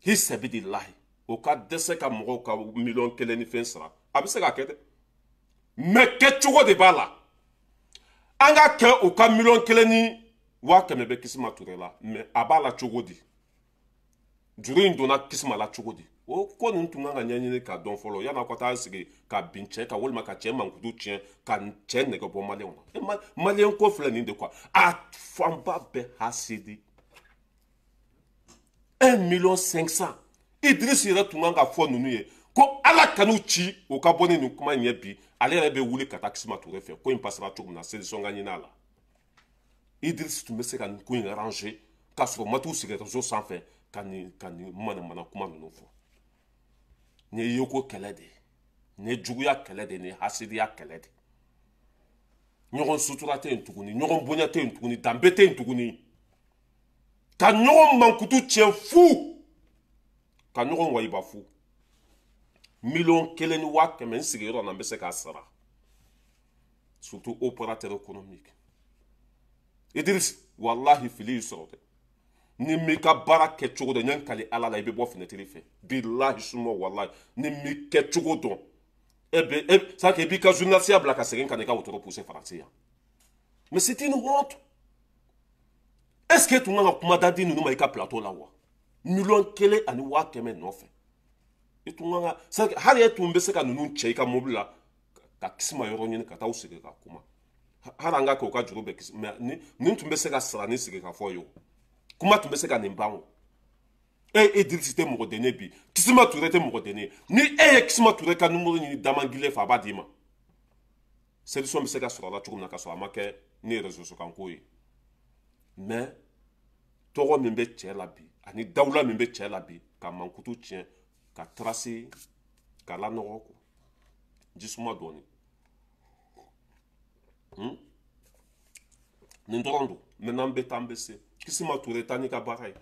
hisabidilahi, o ka dɛsɛ ka mɔgɔw ka miliyɔn kelen ni fɛn sara, a bɛ se ka kɛ dɛ, mais kɛcogo de b'a la. An ka kɛ u ka 1,1 million bɛ Kisima Ture la, mais a b'a la cogo di? Juru in donna Kisima la cogo di? O ko ninnu tun kan ka ɲɛɲini k'a dɔn fɔlɔ, yan'a ka taa sigi ka bin cɛ kan, walima ka cɛ mankutu tiɲɛ, ka cɛ nɛgɛ bɔ maliyɛnw na. Maliyɛn ko filɛ nin de quoi, a fanba bɛɛ hasidi. 1 million 500, Idriss yɛrɛ tun kan ka fɔ ninnu ye ko Ala kan'u ci u ka bɔ ni nin kuma in ye bi. Ale yɛrɛ bɛ wuli ka taa Kisima Ture fɛ, ko in pasera cogo min na, solution ka ɲini a la. Idriss tun bɛ se ka nin ko in arranger k'a sɔrɔ ma t'u sigi réseau sanfɛ ka nin manamana kuma ninnu fɔ. Nin ye yeko kɛlɛ de ye, nin ye juguya kɛlɛ de ye, nin ye hasidiya kɛlɛ de ye. Ɲɔgɔn sutura tɛ yen tuguni, ɲɔgɔn bonya tɛ yen tuguni, danbe tɛ yen tuguni, ka ɲɔgɔn mankutu tiɲɛ fu, ka ɲɔgɔn wayiba fu. 1,1 million, n sigiyɔrɔ na, n bɛ se k'a sara, surtout opérateur économique. Idriss, walahi fili y'i sɔrɔ dɛ. Ni m'i ka baara kɛ cogo dɔn, n ye n kali Ala la, i bɛ bɔ fenêtre fɛ. Bilahi suma walahi, ni m'i kɛ cogo dɔn, e bɛ e c'est que i b'i ka journaliste bila ka segin ka na i ka wotoro pousser Faransi yan. Mais c'est une honte. Est-ce que tun kan ka kuma da di ninnu ma i ka plateau la wa? 1,1 million nɔfɛ, i tun kan ka, c'est hali e tun bɛ se ka ninnu cɛ i ka mobili la ka Kisima yɔrɔ ɲini ka taa u sigi ka kuma. Hali an ka kɛ u ka juru bɛ kisi, mais ni nin tun bɛ se ka sara ni sigi ka fɔ ye, o kuma tun bɛ se ka nin ban. O e Idriss tɛ mɔgɔ den ye bi, Kisima Ture tɛ mɔgɔ den ye. Ni e ye Kisima Ture ka numéro ɲini Damangile fɛ, a b'a d'i ma. Solution bɛ se ka sɔrɔ a la cogo min na, ka sɔrɔ a ma kɛ ni réseau kan ko ye. Mais tɔgɔ min bɛ cɛ la bi, ani dawula min bɛ cɛ la bi, ka mankutu tiɲɛ, ka tracer, ka lanɔgɔ ko jisuma dɔɔni. Nin dɔrɔn don. Maintenant n bɛ taa, n bɛ se Kisima Ture taa n'i ka baara ye.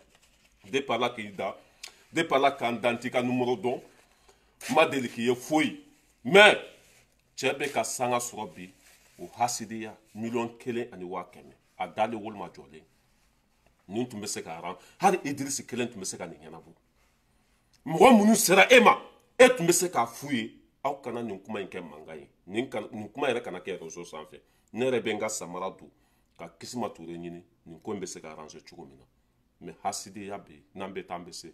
Depuis Ala k'i da, depuis Ala k'an dan, t'i ka numéro dɔn, n ma deli k'i ye foyi. Mais cɛ bɛ ka sanga sɔrɔ bi, o hasidiya, 1,1 million, a dalen walima jɔlen, nin tun bɛ se ka ran. Hali Idrisi kelen tun bɛ se ka nin ɲɛnabɔ. Mɔgɔ minnu sera e ma, e tun bɛ se k'a f'u ye: aw kana nin kuma in kɛ mankan ye, nin kuma yɛrɛ kana kɛ réseau sanfɛ. Ne yɛrɛ bɛ n ka samara don ka Kisima Ture ɲini, nin ko in bɛ se ka arranger cogo min na. Mais hasidiya bɛ yen. N'an bɛ taa, an bɛ se.